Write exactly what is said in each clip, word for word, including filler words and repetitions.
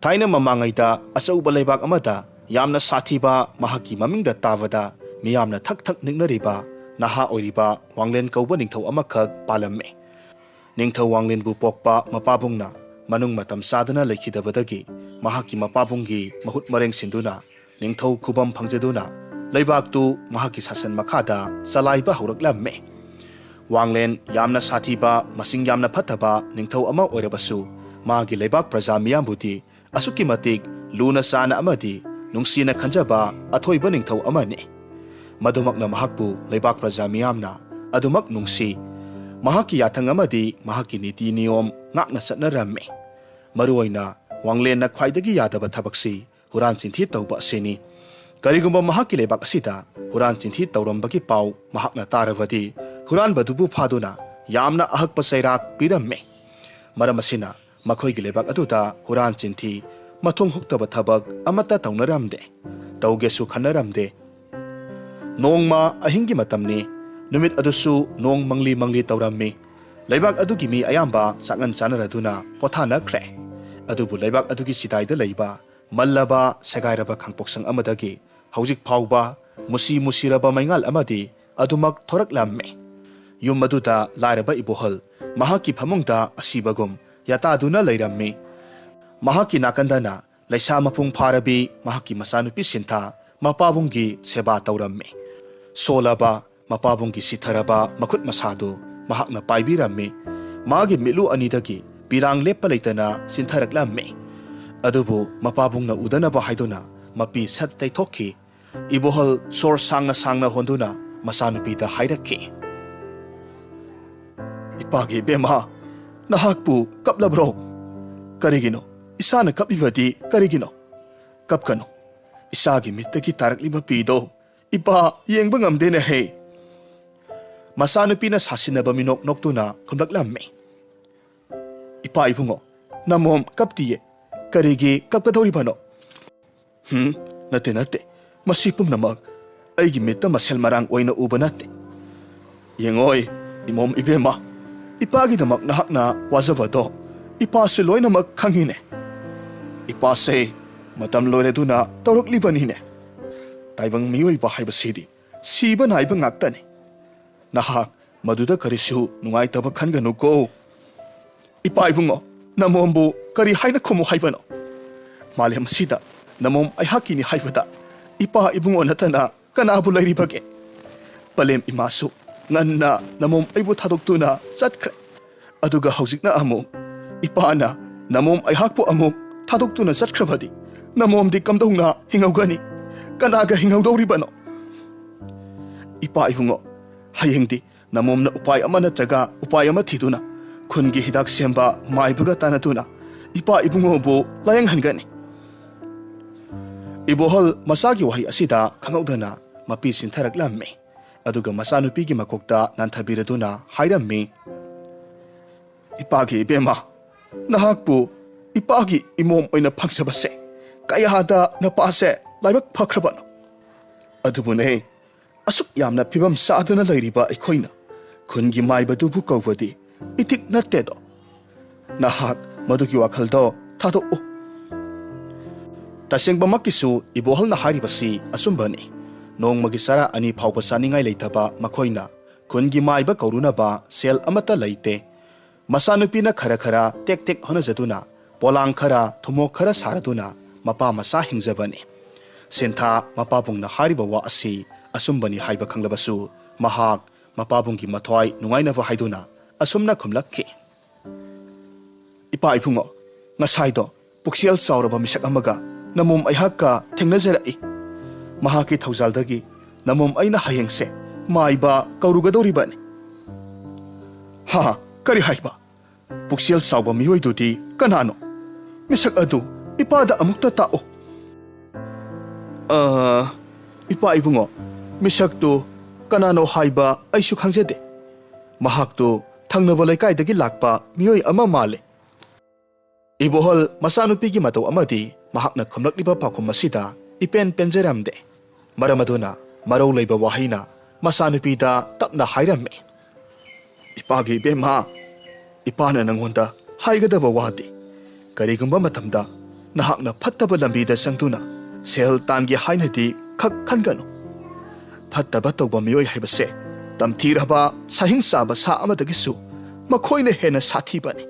ꯊꯥꯏꯅ ꯃꯃꯥꯡꯉꯩꯗ ꯑꯆꯧꯕ ꯂꯩꯕꯥꯛ ꯑꯃꯗ ꯌꯥꯝꯅ ꯁꯥꯊꯤꯕ, ꯃꯍꯥꯛꯀꯤ ꯃꯃꯤꯡꯗ ꯇꯥꯕꯗ ꯃꯤꯌꯥꯝꯅ ꯊꯛ ꯊꯛ ꯅꯤꯛꯅꯔꯤꯕ ꯅꯍꯥ ꯑꯣꯏꯔꯤꯕ ꯋꯥꯡꯂꯦꯟ ꯀꯧꯕ ꯅꯤꯡꯊꯧ ꯑꯃꯈꯛ ꯄꯥꯜꯂꯝꯃꯤ꯫ ꯅꯤꯡꯊꯧ ꯋꯥꯡꯂꯦꯟꯕꯨ ꯄꯣꯛꯄ ꯃꯄꯥꯕꯨꯡꯅ ꯃꯅꯨꯡ ꯃꯇꯝ ꯆꯥꯗꯅ ꯂꯩꯈꯤꯗꯕꯗꯒꯤ ꯃꯍꯥꯛꯀꯤ ꯃꯄꯥꯕꯨꯡꯒꯤ ꯃꯍꯨꯠ ꯃꯔꯦꯡ ꯁꯤꯟꯗꯨꯅ ꯅꯤꯡꯊꯧ ꯈꯨꯕꯝ ꯐꯪꯖꯗꯨꯅ ꯂꯩꯕꯥꯛꯇꯨ ꯃꯍꯥꯛꯀꯤ ꯁꯥꯁꯟ ꯃꯈꯥꯗ ꯆꯂꯥꯏꯕ ꯍꯧꯔꯛꯂꯝꯃꯤ꯫ ꯋꯥꯡꯂꯦꯟ ꯌꯥꯝꯅ ꯁꯥꯊꯤꯕ, ꯃꯁꯤꯡ ꯌꯥꯝꯅ ꯐꯠꯇꯕ ꯅꯤꯡꯊꯧ ꯑꯃ ꯑꯣꯏꯔꯕꯁꯨ ꯃꯥꯒꯤ ꯂꯩꯕꯥꯛ ꯄ꯭ꯔꯖꯥ ꯃꯤꯌꯥꯝꯕꯨꯗꯤ ꯑꯁꯨꯛꯀꯤ ꯃꯇꯤꯛ ꯂꯨꯅ ꯆꯥꯅ ꯑꯃꯗꯤ ꯅꯨꯡꯁꯤꯅ ꯈꯟꯖꯕ ꯑꯊꯣꯏꯕ ꯅꯤꯡꯊꯧ ꯑꯃꯅꯤ꯫ ꯃꯗꯨꯃꯛꯅ ꯃꯍꯥꯛꯄꯨ ꯂꯩꯕꯥꯛ ꯄ꯭ꯔꯖꯥ ꯃꯤꯌꯥꯝꯅ ꯑꯗꯨꯃꯛ ꯅꯨꯡꯁꯤ, ꯃꯍꯥꯛꯀꯤ ꯌꯥꯊꯪ ꯑꯃꯗꯤ ꯃꯍꯥꯛꯀꯤ ꯅꯤꯇꯤ ꯅꯤꯌꯣꯝ ꯉꯥꯛꯅ ꯆꯠꯅꯔꯝꯃꯤ꯫ ꯃꯔꯨꯑꯣꯏꯅ ꯋꯥꯡꯂꯦꯟꯅ ꯈ꯭ꯋꯥꯏꯗꯒꯤ ꯌꯥꯗꯕ ꯊꯕꯛꯁꯤ ꯍꯨꯔꯥꯟ ꯆꯤꯟꯊꯤ ꯇꯧꯕ ꯑꯁꯤꯅꯤ꯫ ꯀꯔꯤꯒꯨꯝꯕ ꯃꯍꯥꯛꯀꯤ ꯂꯩꯕꯥꯛ ꯑꯁꯤꯗ ꯍꯨꯔꯥꯟ ꯆꯤꯟꯊꯤ ꯇꯧꯔꯝꯕꯒꯤ ꯄꯥꯎ ꯃꯍꯥꯛꯅ ꯇꯥꯔꯕꯗꯤ, ꯍꯨꯔꯥꯟꯕꯗꯨꯕꯨ ꯐꯥꯗꯨꯅ ꯌꯥꯝꯅ ꯑꯍꯛꯄ ꯆꯩꯔꯥꯛ ꯄꯤꯔꯝꯃꯤ꯫ ꯃꯔꯝ ꯑꯁꯤꯅ ꯃꯈꯣꯏꯒꯤ ꯂꯩꯕꯥꯛ ꯑꯗꯨꯗ ꯍꯨꯔꯥꯟ ꯆꯤꯟꯊꯤ, ꯃꯊꯣꯡ ꯍꯨꯛꯇꯕ ꯊꯕꯛ ꯑꯃꯠꯇ ꯇꯧꯅꯔꯝꯗꯦ, ꯇꯧꯒꯦꯁꯨ ꯈꯟꯅꯔꯝꯗꯦ꯫ ꯅꯣꯡꯃ ꯑꯍꯤꯡꯒꯤ ꯃꯇꯝꯅꯤ꯫ ꯅꯨꯃꯤꯠ ꯑꯗꯨꯁꯨ ꯅꯣꯡ ꯃꯪꯂꯤ ꯃꯪꯂꯤ ꯇꯧꯔꯝꯃꯤ꯫ ꯂꯩꯕꯥꯛ ꯑꯗꯨꯒꯤ ꯃꯤ ꯑꯌꯥꯝꯕ ꯆꯥꯛꯉꯟ ꯆꯥꯅꯔꯗꯨꯅ ꯄꯣꯊꯥꯅꯈ꯭ꯔꯦ꯫ ꯑꯗꯨꯕꯨ ꯂꯩꯕꯥꯛ ꯑꯗꯨꯒꯤ ꯆꯤꯗꯥꯏꯗ ꯂꯩꯕ ꯃꯜꯂꯕ ꯁꯦꯒꯥꯏꯔꯕ ꯈꯥꯡꯄꯣꯛꯁꯪ ꯑꯃꯗꯒꯤ ꯍꯧꯖꯤꯛ ꯐꯥꯎꯕ ꯃꯨꯁꯤ ꯃꯨꯁꯤꯔꯕ ꯃꯩꯉꯥꯜ ꯑꯃꯗꯤ ꯑꯗꯨꯃꯛ ꯊꯣꯔꯛꯂꯝꯃꯤ꯫ ꯌꯨꯝ ꯑꯗꯨꯗ ꯂꯥꯏꯔꯕ ꯏꯕꯣꯍꯜ ꯃꯍꯥꯛꯀꯤ ꯐꯃꯨꯡꯗ ꯑꯁꯤꯕꯒꯨꯝ ꯌꯥꯇꯥꯗꯨꯅ ꯂꯩꯔꯝꯃꯤ꯫ ꯃꯍꯥꯛꯀꯤ ꯅꯥꯀꯟꯗꯅ ꯂꯩꯁꯥ ꯃꯄꯨꯡ ꯐꯥꯔꯕꯤ ꯃꯍꯥꯛꯀꯤ ꯃꯆꯥꯅꯨꯄꯤ ꯁꯤꯟꯊꯥ ꯃꯄꯥꯕꯨꯡꯒꯤ ꯁꯦꯕꯥ ꯇꯧꯔꯝꯃꯤ꯫ ꯁꯣꯜꯂꯕ ꯃꯄꯥꯕꯨꯡꯒꯤ ꯁꯤꯊꯔꯕ ꯃꯈꯨꯠ ꯃꯁꯥꯗꯨ ꯃꯍꯥꯛꯅ ꯄꯥꯏꯕꯤꯔꯝꯃꯤ꯫ ꯃꯥꯒꯤ ꯃꯤꯠꯂꯨ ꯑꯅꯤꯗꯒꯤ ꯄꯤꯔꯥꯡ ꯂꯦꯞꯄ ꯂꯩꯇꯅ ꯆꯤꯟꯊꯔꯛꯂꯝꯃꯤ꯫ ꯑꯗꯨꯕꯨ ꯃꯄꯥꯕꯨꯡꯅ ꯎꯗꯅꯕ ꯍꯥꯏꯗꯨꯅ ꯃꯄꯤ ꯁꯠ ꯇꯩꯊꯣꯛꯈꯤ꯫ ꯏꯕꯣꯍꯜ ꯁꯣꯔ ꯁꯥꯡꯅ ꯁꯥꯡꯅ ꯍꯣꯟꯗꯨꯅ ꯃꯆꯥꯅꯨꯄꯤꯗ ꯍꯥꯏꯔꯛꯈꯤ, "ꯏꯄꯥꯒꯤ ꯏꯕꯦꯝꯃ, ꯅꯍꯥꯛꯄꯨ ꯀꯞꯂꯕ꯭ꯔꯣ? ꯀꯔꯤꯒꯤꯅꯣ? ꯏꯆꯥꯅ ꯀꯞꯂꯤꯕꯗꯤ ꯀꯔꯤꯒꯤꯅꯣ? ꯀꯞꯀꯅꯨ꯫ ꯏꯆꯥꯒꯤ ꯃꯤꯠꯇꯒꯤ ꯇꯥꯔꯛꯂꯤꯕ ꯄꯤꯗꯣ ꯏꯄꯥ ꯌꯦꯡꯕ ꯉꯝꯗꯦꯅꯦꯍꯦ꯫" ꯃꯆꯥꯅꯨꯄꯤꯅ ꯁꯥꯁꯤꯟꯅꯕ ꯃꯤꯅꯣꯛ ꯅꯣꯛꯇꯨꯅ ꯈꯨꯝꯂꯛꯂꯝꯃꯤ, "ꯏꯄꯥ ꯏꯕꯨꯡꯉꯣ, ꯅꯃꯣꯝ ꯀꯞꯇꯤꯌꯦ꯫ ꯀꯔꯤꯒꯤ ꯀꯞꯀꯗꯧꯔꯤꯕꯅꯣ?" "ꯍꯨꯝ, ꯅꯠꯇꯦ, ꯅꯠꯇꯦ꯫ ꯃꯁꯤ ꯄꯨꯝꯅꯃꯛ ꯑꯩꯒꯤ ꯃꯤꯠꯇ ꯃꯁꯦꯜ ꯃꯔꯥꯡ ꯑꯣꯏꯅ ꯎꯕ ꯅꯠꯇꯦ꯫ ꯌꯦꯡꯉꯣꯏ, ꯏꯃꯣꯝ ꯏꯕꯦꯝꯃ, ꯏꯄꯥꯒꯤꯗꯃꯛ ꯅꯍꯥꯛꯅ ꯋꯥꯖꯕꯗꯣ ꯏꯄꯥꯁꯨ ꯂꯣꯏꯅꯃꯛ ꯈꯪꯉꯤꯅꯦ꯫" ꯏꯄꯥꯁꯦ ꯃꯇꯝ ꯂꯣꯏꯔꯗꯨꯅ ꯇꯧꯔꯛꯂꯤꯕꯅꯤꯅꯦ꯫ ꯇꯥꯏꯕꯪ ꯃꯤꯑꯣꯏꯕ ꯍꯥꯏꯕꯁꯤꯗꯤ ꯁꯤꯕ ꯅꯥꯏꯕ ꯉꯥꯛꯇꯅꯤ꯫ ꯅꯍꯥꯛ ꯃꯗꯨꯗ ꯀꯔꯤꯁꯨ ꯅꯨꯡꯉꯥꯏꯇꯕ ꯈꯟꯒꯅꯨꯀꯣ꯫ ꯏꯄꯥ ꯏꯕꯨꯡꯉꯣ, ꯅꯃꯣꯝꯕꯨ ꯀꯔꯤ ꯍꯥꯏꯅ ꯈꯨꯝꯃꯨ ꯍꯥꯏꯕꯅꯣ? ꯃꯥꯂꯦꯝ ꯑꯁꯤꯗ ꯅꯃꯣꯝ ꯑꯩꯍꯥꯛꯀꯤꯅꯤ ꯍꯥꯏꯕꯗ ꯏꯄꯥ ꯏꯕꯨꯡꯉꯣ ꯅꯠꯇꯅ ꯀꯅꯥꯕꯨ ꯂꯩꯔꯤꯕꯒꯦ? ꯄꯂꯦꯝ ꯏꯃꯥꯁꯨ ꯉꯟꯅ ꯅꯃꯣꯝ ꯑꯩꯕꯨ ꯊꯥꯗꯣꯛꯇꯨꯅ ꯆꯠꯈ꯭ꯔꯦ꯫ ꯑꯗꯨꯒ ꯍꯧꯖꯤꯛꯅ ꯑꯃꯨꯛ ꯏꯄꯥꯅ ꯅꯃꯣꯝ ꯑꯩꯍꯥꯛꯄꯨ ꯑꯃꯨꯛ ꯊꯥꯗꯣꯛꯇꯨꯅ ꯆꯠꯈ꯭ꯔꯕꯗꯤ ꯅꯃꯣꯝꯗꯤ ꯀꯝꯗꯧꯅ ꯍꯤꯡꯍꯧꯒꯅꯤ? ꯀꯅꯥꯒ ꯍꯤꯡꯍꯧꯗꯧꯔꯤꯕꯅꯣ? ꯏꯄꯥ ꯏꯕꯨꯡꯉꯣ, ꯍꯌꯦꯡꯗꯤ ꯅꯃꯣꯝꯅ ꯎꯄꯥꯏ ꯑꯃ ꯅꯠꯇ꯭ꯔꯒ ꯎꯄꯥꯏ ꯑꯃ ꯊꯤꯗꯨꯅ ꯈꯨꯟꯒꯤ ꯍꯤꯗꯥꯛ ꯁꯦꯝꯕ ꯃꯥꯏꯕꯒ ꯇꯥꯟꯅꯗꯨꯅ ꯏꯄꯥ ꯏꯕꯨꯡꯉꯣꯕꯨ ꯂꯥꯌꯦꯡꯍꯟꯒꯅꯤ꯫ ꯏꯕꯣꯍꯜ ꯃꯆꯥꯒꯤ ꯋꯥꯍꯩ ꯑꯁꯤꯗ ꯈꯪꯍꯧꯗꯅ ꯃꯄꯤ ꯆꯤꯟꯊꯔꯛꯂꯝꯃꯤ꯫ ꯑꯗꯨꯒ ꯃꯆꯥꯅꯨꯄꯤꯒꯤ ꯃꯀꯣꯛꯇ ꯅꯥꯟꯊꯕꯤꯔꯗꯨꯅ ꯍꯥꯏꯔꯝꯃꯤ, "ꯏꯄꯥꯒꯤ ꯏꯕꯦꯝꯃ, ꯅꯍꯥꯛꯄꯨ ꯏꯄꯥꯒꯤ ꯏꯃꯣꯝ ꯑꯣꯏꯅ ꯐꯪꯖꯕꯁꯦ ꯀꯌꯥꯗ ꯅꯄꯥꯁꯦ ꯂꯥꯏꯕꯛ ꯐꯈ꯭ꯔꯕꯅꯣ? ꯑꯗꯨꯕꯨꯅꯦ, ꯑꯁꯨꯛ ꯌꯥꯝꯅ ꯐꯤꯕꯝ ꯆꯥꯗꯅ ꯂꯩꯔꯤꯕ ꯑꯩꯈꯣꯏꯅ ꯈꯨꯟꯒꯤ ꯃꯥꯏꯕꯗꯨꯕꯨ ꯀꯧꯕꯗꯤ ꯏꯊꯤꯛ ꯅꯠꯇꯦꯗꯣ꯫ ꯅꯍꯥꯛ ꯃꯗꯨꯒꯤ ꯋꯥꯈꯜꯗꯣ ꯊꯥꯗꯣꯛꯎ꯫" ꯇꯁꯦꯡꯕꯃꯛꯀꯤꯁꯨ ꯏꯕꯣꯍꯜꯅ ꯍꯥꯏꯔꯤꯕꯁꯤ ꯑꯆꯨꯝꯕꯅꯤ꯫ ꯅꯣꯡꯃꯒꯤ ꯆꯔꯥ ꯑꯅꯤ ꯐꯥꯎꯕ ꯆꯥꯅꯤꯡꯉꯥꯏ ꯂꯩꯇꯕ ꯃꯈꯣꯏꯅ ꯈꯨꯟꯒꯤ ꯃꯥꯏꯕ ꯀꯧꯔꯨꯅꯕ ꯁꯦꯜ ꯑꯃꯠꯇ ꯂꯩꯇꯦ꯫ ꯃꯆꯥꯅꯨꯄꯤꯅ ꯈꯔ ꯈꯔ ꯇꯦꯛ ꯇꯦꯛ ꯍꯣꯠꯅꯖꯗꯨꯅ ꯄꯣꯂꯥꯡ ꯈꯔ, ꯊꯨꯝꯃꯣꯛ ꯈꯔ ꯁꯥꯔꯗꯨꯅ ꯃꯄꯥ ꯃꯆꯥ ꯍꯤꯡꯖꯕꯅꯤ꯫ ꯁꯤꯟꯊꯥ ꯃꯄꯥꯕꯨꯡꯅ ꯍꯥꯏꯔꯤꯕ ꯋꯥ ꯑꯁꯤ ꯑꯆꯨꯝꯕꯅꯤ ꯍꯥꯏꯕ ꯈꯪꯂꯕꯁꯨ ꯃꯍꯥꯛ ꯃꯄꯥꯕꯨꯡꯒꯤ ꯃꯊ꯭ꯋꯥꯏ ꯅꯨꯡꯉꯥꯏꯅꯕ ꯍꯥꯏꯗꯨꯅ ꯑꯁꯨꯝꯅ ꯈꯨꯝꯂꯛꯈꯤ, "ꯏꯄꯥ ꯏꯕꯨꯡꯉꯣ, ꯉꯁꯥꯏꯗꯣ ꯄꯨꯛꯆꯦꯜ ꯆꯥꯎꯔꯕ ꯃꯤꯁꯛ ꯑꯃꯒ ꯅꯃꯣꯝ ꯑꯩꯍꯥꯛꯀ ꯊꯦꯡꯅꯖꯔꯛꯏ꯫ ꯃꯍꯥꯛꯀꯤ ꯊꯧꯖꯥꯜꯗꯒꯤ ꯅꯃꯣꯝ ꯑꯩꯅ ꯍꯌꯦꯡꯁꯦ ꯃꯥꯏꯕ ꯀꯧꯔꯨꯒꯗꯧꯔꯤꯕꯅꯤ꯫" "ꯍꯥ, ꯀꯔꯤ ꯍꯥꯏꯕ? ꯄꯨꯛꯆꯦꯜ ꯆꯥꯎꯕ ꯃꯤꯑꯣꯏꯗꯨꯗꯤ ꯀꯅꯥꯅꯣ? ꯃꯤꯁꯛ ꯑꯗꯨ ꯏꯄꯥꯗ ꯑꯃꯨꯛꯇ ꯇꯥꯛꯎ꯫" "ꯑ, ꯏꯄꯥ ꯏꯕꯨꯡꯉꯣ, ꯃꯤꯁꯛꯇꯨ ꯀꯅꯥꯅꯣ ꯍꯥꯏꯕ ꯑꯩꯁꯨ ꯈꯪꯖꯗꯦ꯫ ꯃꯍꯥꯛꯇꯨ ꯊꯪꯅꯕ ꯂꯩꯀꯥꯏꯗꯒꯤ ꯂꯥꯛꯄ ꯃꯤꯑꯣꯏ ꯑꯃ ꯃꯥꯜꯂꯦ꯫" ꯏꯕꯣꯍꯜ ꯃꯆꯥꯅꯨꯄꯤꯒꯤ ꯃꯇꯧ ꯑꯃꯗꯤ ꯃꯍꯥꯛꯅ ꯈꯨꯝꯂꯛꯂꯤꯕ ꯄꯥꯎꯈꯨꯝ ꯑꯁꯤꯗ ꯏꯄꯦꯟ ꯄꯦꯟꯖꯔꯝꯗꯦ꯫ ꯃꯔꯝ ꯑꯗꯨꯅ ꯃꯔꯧ ꯂꯩꯕ ꯋꯥꯍꯩꯅ ꯃꯆꯥꯅꯨꯄꯤꯗ ꯇꯞꯅ ꯍꯥꯏꯔꯝꯃꯤ, "ꯏꯄꯥꯒꯤ ꯏꯕꯦꯝꯃ, ꯏꯄꯥꯅ ꯅꯪꯉꯣꯟꯗ ꯍꯥꯏꯒꯗꯕ ꯋꯥꯗꯤ ꯀꯔꯤꯒꯨꯝꯕ ꯃꯇꯝꯗ ꯅꯍꯥꯛꯅ ꯐꯠꯇꯕ ꯂꯝꯕꯤꯗ ꯆꯪꯗꯨꯅ ꯁꯦꯜ ꯇꯥꯟꯒꯦ ꯍꯥꯏꯅꯗꯤ ꯈꯛ ꯈꯟꯒꯅꯨ꯫ ꯐꯠꯇꯕ ꯇꯧꯕ ꯃꯤꯑꯣꯏ ꯍꯥꯏꯕꯁꯦ ꯇꯝꯊꯤꯔꯕ ꯁꯥꯍꯤꯡ ꯆꯥꯕ ꯁꯥ ꯑꯃꯗꯒꯤꯁꯨ ꯃꯈꯣꯏꯅ ꯍꯦꯟꯅ ꯁꯥꯊꯤꯕꯅꯤ꯫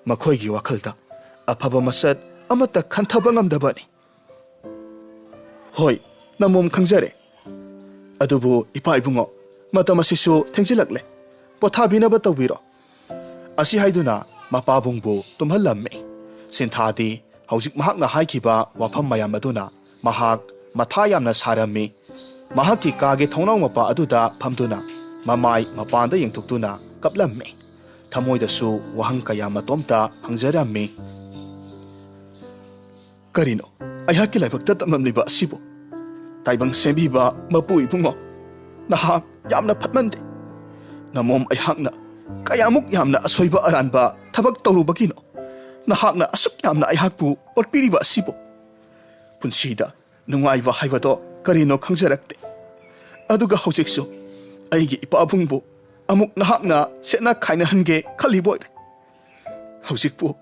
ꯃꯈꯣꯏꯒꯤ ꯋꯥꯈꯜꯗ ꯑꯐꯕ ꯃꯁꯛ ꯑꯃꯠꯇ ꯈꯟꯊꯕ ꯉꯝꯗꯕꯅꯤ꯫ ꯍꯣꯏ, ꯅꯃꯣꯝ ꯈꯪꯖꯔꯦ꯫ ꯑꯗꯨꯕꯨ ꯏꯄꯥ ꯏꯕꯨꯡꯉꯣ, ꯃꯇꯝ ꯑꯁꯤꯁꯨ ꯊꯦꯡꯖꯤꯜꯂꯛꯂꯦ꯫ ꯄꯣꯊꯥꯕꯤꯅꯕ ꯇꯧꯕꯤꯔꯣ꯫ ꯑꯁꯤ ꯍꯥꯏꯗꯨꯅ ꯃꯄꯥꯕꯨꯡꯕꯨ ꯇꯨꯝꯍꯜꯂꯝꯃꯤ꯫ ꯁꯤꯟꯊꯥꯗꯤ ꯍꯧꯖꯤꯛ ꯃꯍꯥꯛꯅ ꯍꯥꯏꯈꯤꯕ ꯋꯥꯐꯝ ꯃꯌꯥꯝ ꯑꯗꯨꯅ ꯃꯍꯥꯛ ꯃꯊꯥ ꯌꯥꯝꯅ ꯁꯥꯔꯝꯃꯤ꯫ ꯃꯍꯥꯛꯀꯤ ꯀꯥꯒꯤ ꯊꯣꯡꯅꯥꯎ ꯃꯄꯥ ꯑꯗꯨꯗ ꯐꯝꯗꯨꯅ ꯃꯃꯥꯏ ꯃꯄꯥꯟꯗ ꯌꯦꯡꯊꯣꯛꯇꯨꯅ ꯀꯞꯂꯝꯃꯤ꯫ ꯊꯃꯣꯏꯗꯁꯨ ꯋꯥꯍꯪ ꯀꯌꯥ ꯃꯇꯣꯝꯇ ꯍꯪꯖꯔꯝꯃꯤ꯫ ꯀꯔꯤꯅꯣ ꯑꯩꯍꯥꯛꯀꯤ ꯂꯥꯏꯕꯛꯇ ꯇꯝꯂꯝꯂꯤꯕ ꯑꯁꯤꯕꯨ? ꯇꯥꯏꯕꯪ ꯁꯦꯝꯕꯤꯕ ꯃꯄꯨ ꯏꯕꯨꯡꯉꯣ, ꯅꯍꯥꯛ ꯌꯥꯝꯅ ꯐꯠꯃꯟꯗꯦ꯫ ꯅꯃꯣꯝ ꯑꯩꯍꯥꯛꯅ ꯀꯌꯥꯃꯨꯛ ꯌꯥꯝꯅ ꯑꯁꯣꯏꯕ ꯑꯔꯥꯟꯕ ꯊꯕꯛ ꯇꯧꯔꯨꯕꯒꯤꯅꯣ ꯅꯍꯥꯛꯅ ꯑꯁꯨꯛ ꯌꯥꯝꯅ ꯑꯩꯍꯥꯛꯄꯨ ꯑꯣꯠꯄꯤꯔꯤꯕ ꯑꯁꯤꯕꯨ? ꯄꯨꯟꯁꯤꯗ ꯅꯨꯡꯉꯥꯏꯕ ꯍꯥꯏꯕꯗꯣ ꯀꯔꯤꯅꯣ ꯈꯪꯖꯔꯛꯇꯦ꯫ ꯑꯗꯨꯒ ꯍꯧꯖꯤꯛꯁꯨ ꯑꯩꯒꯤ ꯏꯄꯥꯕꯨꯡꯕꯨ ꯑꯃꯨꯛ ꯅꯍꯥꯛꯅ ꯁꯦꯠꯅ ꯈꯥꯏꯅꯍꯟꯒꯦ ꯈꯜꯂꯤꯕ ꯑꯣꯏꯔꯦ꯫ ꯍꯧꯖꯤꯛꯄꯨ